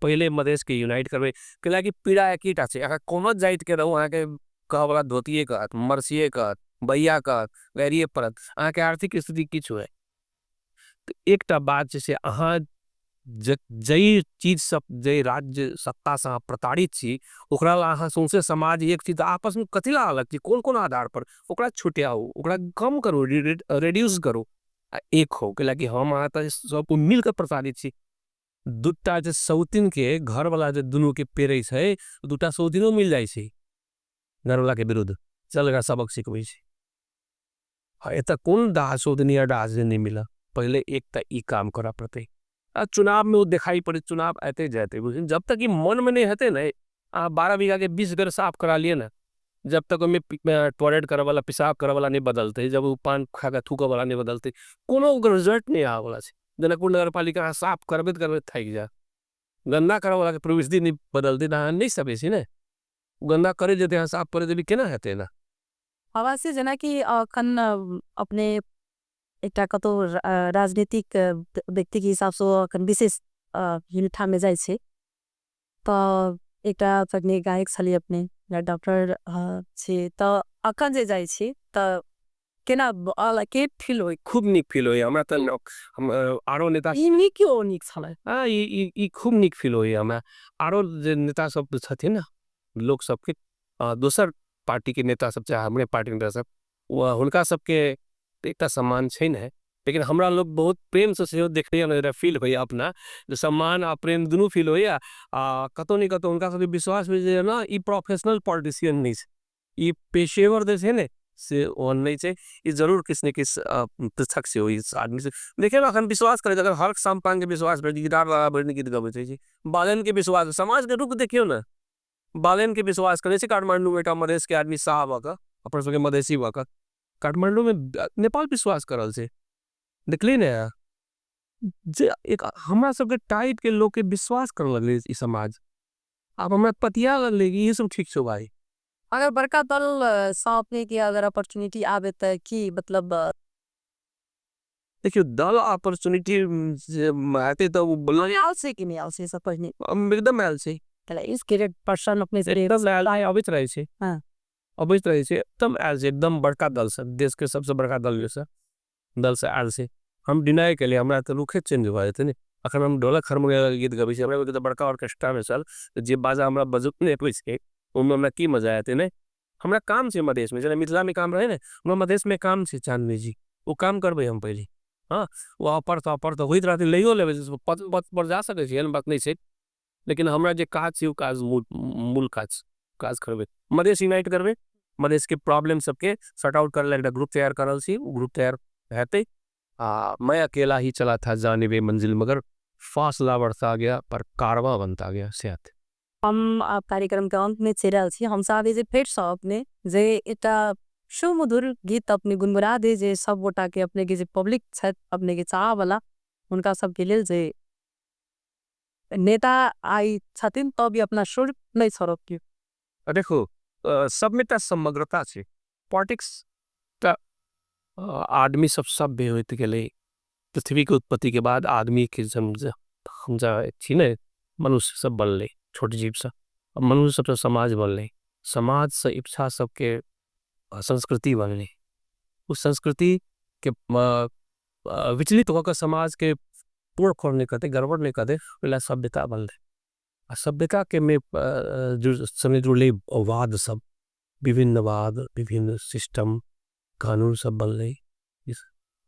पहिले मधेश के यूनाइट करबै, कैलाकि पीड़ा एकेटा छै, अहाँ कोनो जाति के रहू, अहाँके कहऽवला धोतिये कहत, मरसिये कहत, भैया कहत, गैरिये पड़त, अहाँके आर्थिक स्थिति किछु है। तऽ एकटा बात छै से अहाँ जै चीज सब, जै राज्य सत्ता से अहाँ प्रताड़ित छी, ओकरा ला अहाँ सौंसे समाज एक छी, तऽ आपस में कथी ला अलग छी, कोन कोन आधार पर, ओकरा छुटियाउ, ओकरा कम करू, रिड्यूस करू, आ एक हो, कैलाकि हम अहाँ तऽ सब कोइ मिलके प्रताड़ित छी। दूटा जे सौतिन के घरवाला जे दुनू के पेड़े छै, दूटा सौतिनो मिल जाइ छै घरवाला के विरुद्ध, चल एकरा सबक सिखबै छै। हाँ, एतऽ कोन दाह सौतिन या दाह जे नहीं मिलत, पहिले एक तऽ ई काम करऽ पड़तै। आ चुनाव में वो दिखाई पड़े, चुनाव आते जाते, बुझलियै? जब तक ई मन में नहीं हेतै ने, अहाँ 12 बीघा के 20 घर साफ करा लिए ने, जब तक ओहिमे टॉयलेट करऽ वाला, पेशाब करऽ वाला नहीं बदलतै, जब ओ पान खा कऽ थूकऽ वाला नहीं बदलतै, कोनो ओकर रिजल्ट नहीं आबऽ वाला छै। जनकपुर नगरपालिका अहाँ साफ करबैत करबैत थाकि जायब। गन्दा करऽ वाला के प्रवृत्ति नहीं बदलते ना, नहीं सकै छी ने। गन्दा करे जेते हैं, साफ करे जेबी, केना हेतै ना। अवश्य जेना कि अखन अपने एकटा कतौ राजनीतिक व्यक्ति के हिसाब से अखन विशेष हिनठा में जाइ छै, तो एकटा अपने गायक छली अपने डॉक्टर छी, तो अखन जे जाइ छी तो केना के फील होय? खूब नीक फील होय हमरा। त आरो नेता ई नीक क्यों नीक छलै? हाँ, ई खूब नीक फील होय हमरा। आरो जे नेता सब छथिन ना, लोक सबके दोसर पार्टी के नेता सब, चाहे हमरे पार्टी के नेता सब, हुनका सबके एकटा सम्मान छै ने, लेकिन हमरा लोग बहुत प्रेम से सेहो देखलियै, हमरा फील होइए अपना जे सम्मान आ प्रेम दुनू फील होइए। आ कतौ ने कतौ हुनका सबके विश्वास भी जे ना ई प्रोफेशनल पॉलिटिशियन नहीं छै, ई पेशेवर जे छै ने से ओहन नहीं छै, ई जरूर किस ने किस पृथक से होई इस आदमी से। देखिए ना, अखन विश्वास करे, अगर हर सामपान के विश्वास करे, गिटार वाला बजने गीत गबै छै, बालन के विश्वास, समाज के रुख देखियो ना, बालन के विश्वास करे छै। काठमांडू में एकटा मधेश के आदमी साहब आका, अपन सबके मधेशी बाका, काठमांडू में नेपाल विश्वास करल छै, देखली ने जे एक हमरा सबके टाइप के लोग के विश्वास करल लगले ई समाज। अब हमरा पतिया लगले कि ये सब ठीक छो भाई। अगर बड़का दल सौंपने की अगर अपॉर्चुनिटी आवे त की मतलब? देखियो दल अपॉर्चुनिटी आते तो वो बोलना नहीं आल से कि नहीं आल से सब पहले। एकदम आल से। पहले इस ग्रेट पर्सन अपने से एकदम आल से, अभी तो रहे छे। हाँ। अभी तो रहे छे, एकदम आल से, एकदम बड़का दल से, देश के सबसे बड़का दल से, दल से आल से। हम डिनाई के लिए, हमरा तो रुखे चेंज हुआ जाते नहीं। अगर हम ढोलक हरमोनिया गीत गाबी छे, हमरा तो बड़का ऑर्केस्ट्रा में चल, जे बाजा हमरा बजुक नहीं पूछ के, उनमें हमरा की मजा आते नहीं। हमरा काम छे मधेश में, जब मिथिला में काम रहे ना, हमरा मधेश में काम छे चांदनी जी, वो काम करबे हम पहले। हाँ, वो अपर तो अपर तो होइत रहते, लेयो लेवे, जिसको पद पद पर जा सके छे, एहन बात नहीं छे। लेकिन हमरा जे काज छे, वो काज मूल काज, काज करबे। मधेश यूनाइट करबे, मधेश के प्रॉब्लम सबके सॉर्ट आउट करे ला ग्रुप तैयार करल छी, वो ग्रुप तैयार हेतै। मैं अकेला ही चला था जानिबे मंजिल, मगर फासला बढ़ता गया पर कारवां बनता गया। सेहत। हम आप कार्यक्रम के अंत में चल रहे छी, हम चाहबे जे फेर से अपने जे एकटा सुमधुर गीत अपने गुनगुना दे, जे सब गोटा के अपने के जे पब्लिक छथि, अपने के चाह वाला, उनका सब के लेल जे नेता आई छथिन तब भी अपना सुर नहीं छोड़ब क्यों। देखो, सब में त समग्रता छे, पॉलिटिक्स त आदमी सब सभ्य होते गेले, पृथ्वी के उत्पत्ति के बाद आदमी के समझा छी ने, मनुष्य सब बनले, छोटे जीव सब, अब मनुष्य सब समाज बनले, समाज से इच्छा सबके संस्कृति बनले, उस संस्कृति के विचलित होकर समाज के पूर्ण खोल नहीं करते, गड़बड़ नहीं करते, पहला सभ्यता बनले। और सभ्यता के में जो समय जुड़ले वाद सब, विभिन्न वाद, विभिन्न सिस्टम, कानून सब बनले।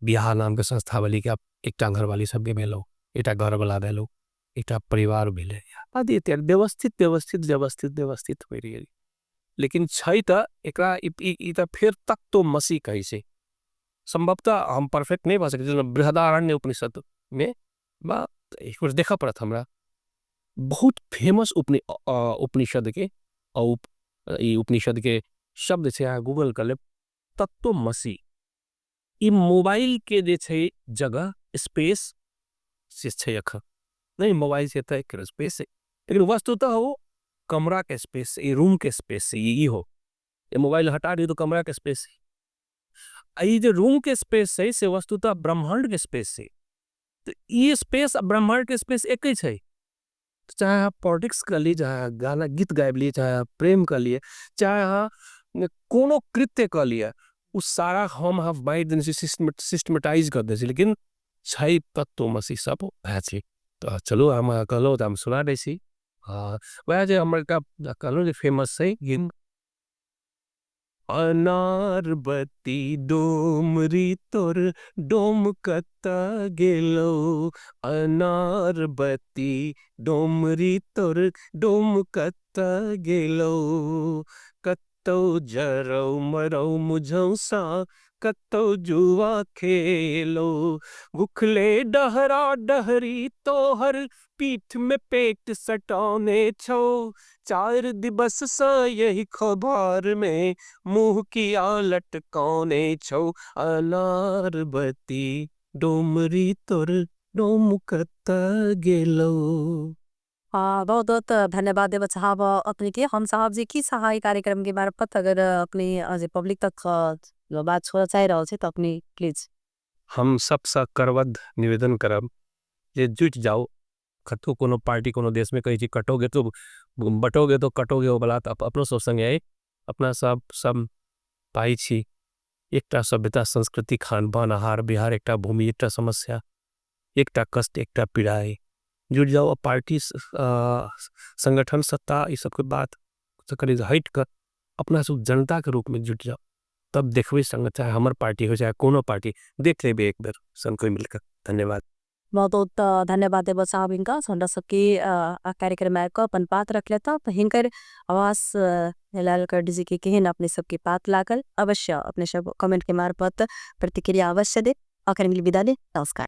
बिहार नाम के संस्था बनी कि आप एकटा घर वाली सबके भेलो, एकटा घर वाला भेलो, एकटा परिवार भेले, आदि इत्यादि व्यवस्थित व्यवस्थित व्यवस्थित व्यवस्थित हो रही है। लेकिन छै त एकरा इ त फिर तक तो मसी कही से संभवतः हम परफेक्ट नहीं भा सकते, जेना बृहदारण्य उपनिषद में बा एक बार देखा पड़त हमरा, बहुत फेमस उपनिषद के, ई उपनिषद के शब्द से अहाँ गूगल कर ले, तत्वमसि। ई मोबाइल के जे छै जगह स्पेस से छै अखन नहीं, मोबाइल से त एक स्पेस है, लेकिन वस्तुतः वो कमरा के स्पेस, ये रूम के स्पेस से ये हो, ये मोबाइल हटा दियो तो कमरा के स्पेस है, ये जो रूम के स्पेस है से वस्तुतः ब्रह्मांड के स्पेस है, तो ये स्पेस और ब्रह्मांड के स्पेस एक ही है। तो चाहे आप पॉलिटिक्स कर लिए, चाहे आप गाना गीत गायब लिए, चाहे आप प्रेम कर लिए, चाहे आप कोनो कृत्य कर लिए, उस सारा हम आप बाइट दिन से सिस्टमेटाइज कर दे, लेकिन छह तत्वमसि सब है छे। तो चलो हम कहलो तो हम सुना दे सी। हाँ, वह जो हमारे का कहलो जो फेमस है, गिन। अनारबती डोमरी तोर डोम कता गेलो, अनारबती डोमरी तोर डोम कता गेलो, कतो जरो मरो मुझौसा कतो जुआ खेलो, भुखले डहरा डहरी तोहर पीठ में पेट सटाने छो, चार दिवस सा यही खबर में मुँह की आलट कौने छो, अनारबती डोमरी तोर डोम कता गेलो। बहुत बहुत धन्यवाद देव साहब अपने के। हम साहब जी की सहाय कार्यक्रम के मार्फत अगर अपने जे पब्लिक तक बात छोड़ा चाह रहा है तो अपने प्लीज। हम सबसे करबद्ध निवेदन करब जे जुट जाओ, कतहु कोनो पार्टी कोनो देश में कही छी कटोगे तो बटोगे तो कटोगे हो बला, तो अपनो सब संग आए, अपना सब सब पाई छी, एकटा सभ्यता संस्कृति खान पान आहार बिहार, एकटा भूमि एकटा समस्या एकटा कष्ट एकटा पीड़ा है। जुट जाओ, पार्टी संगठन सत्ता ये सब के बात करी हट कर अपना सब जनता के रूप में जुट जाओ, तब देखबे संग, चाहे हमर पार्टी हो चाहे कोनो पार्टी, देख लेबे एक बेर संग कोई मिलकर। धन्यवाद। बहुत बहुत धन्यवाद देव साहब इनका, हमरा सबके कार्यक्रम आबि कऽ अपन बात रखले। तऽ हिनकर आवाज लाल कर जी के केहन अपने सबके बात लागल अवश्य अपने सब कमेंट के मार्फत प्रतिक्रिया अवश्य दे। अखन मिल विदा ले, नमस्कार।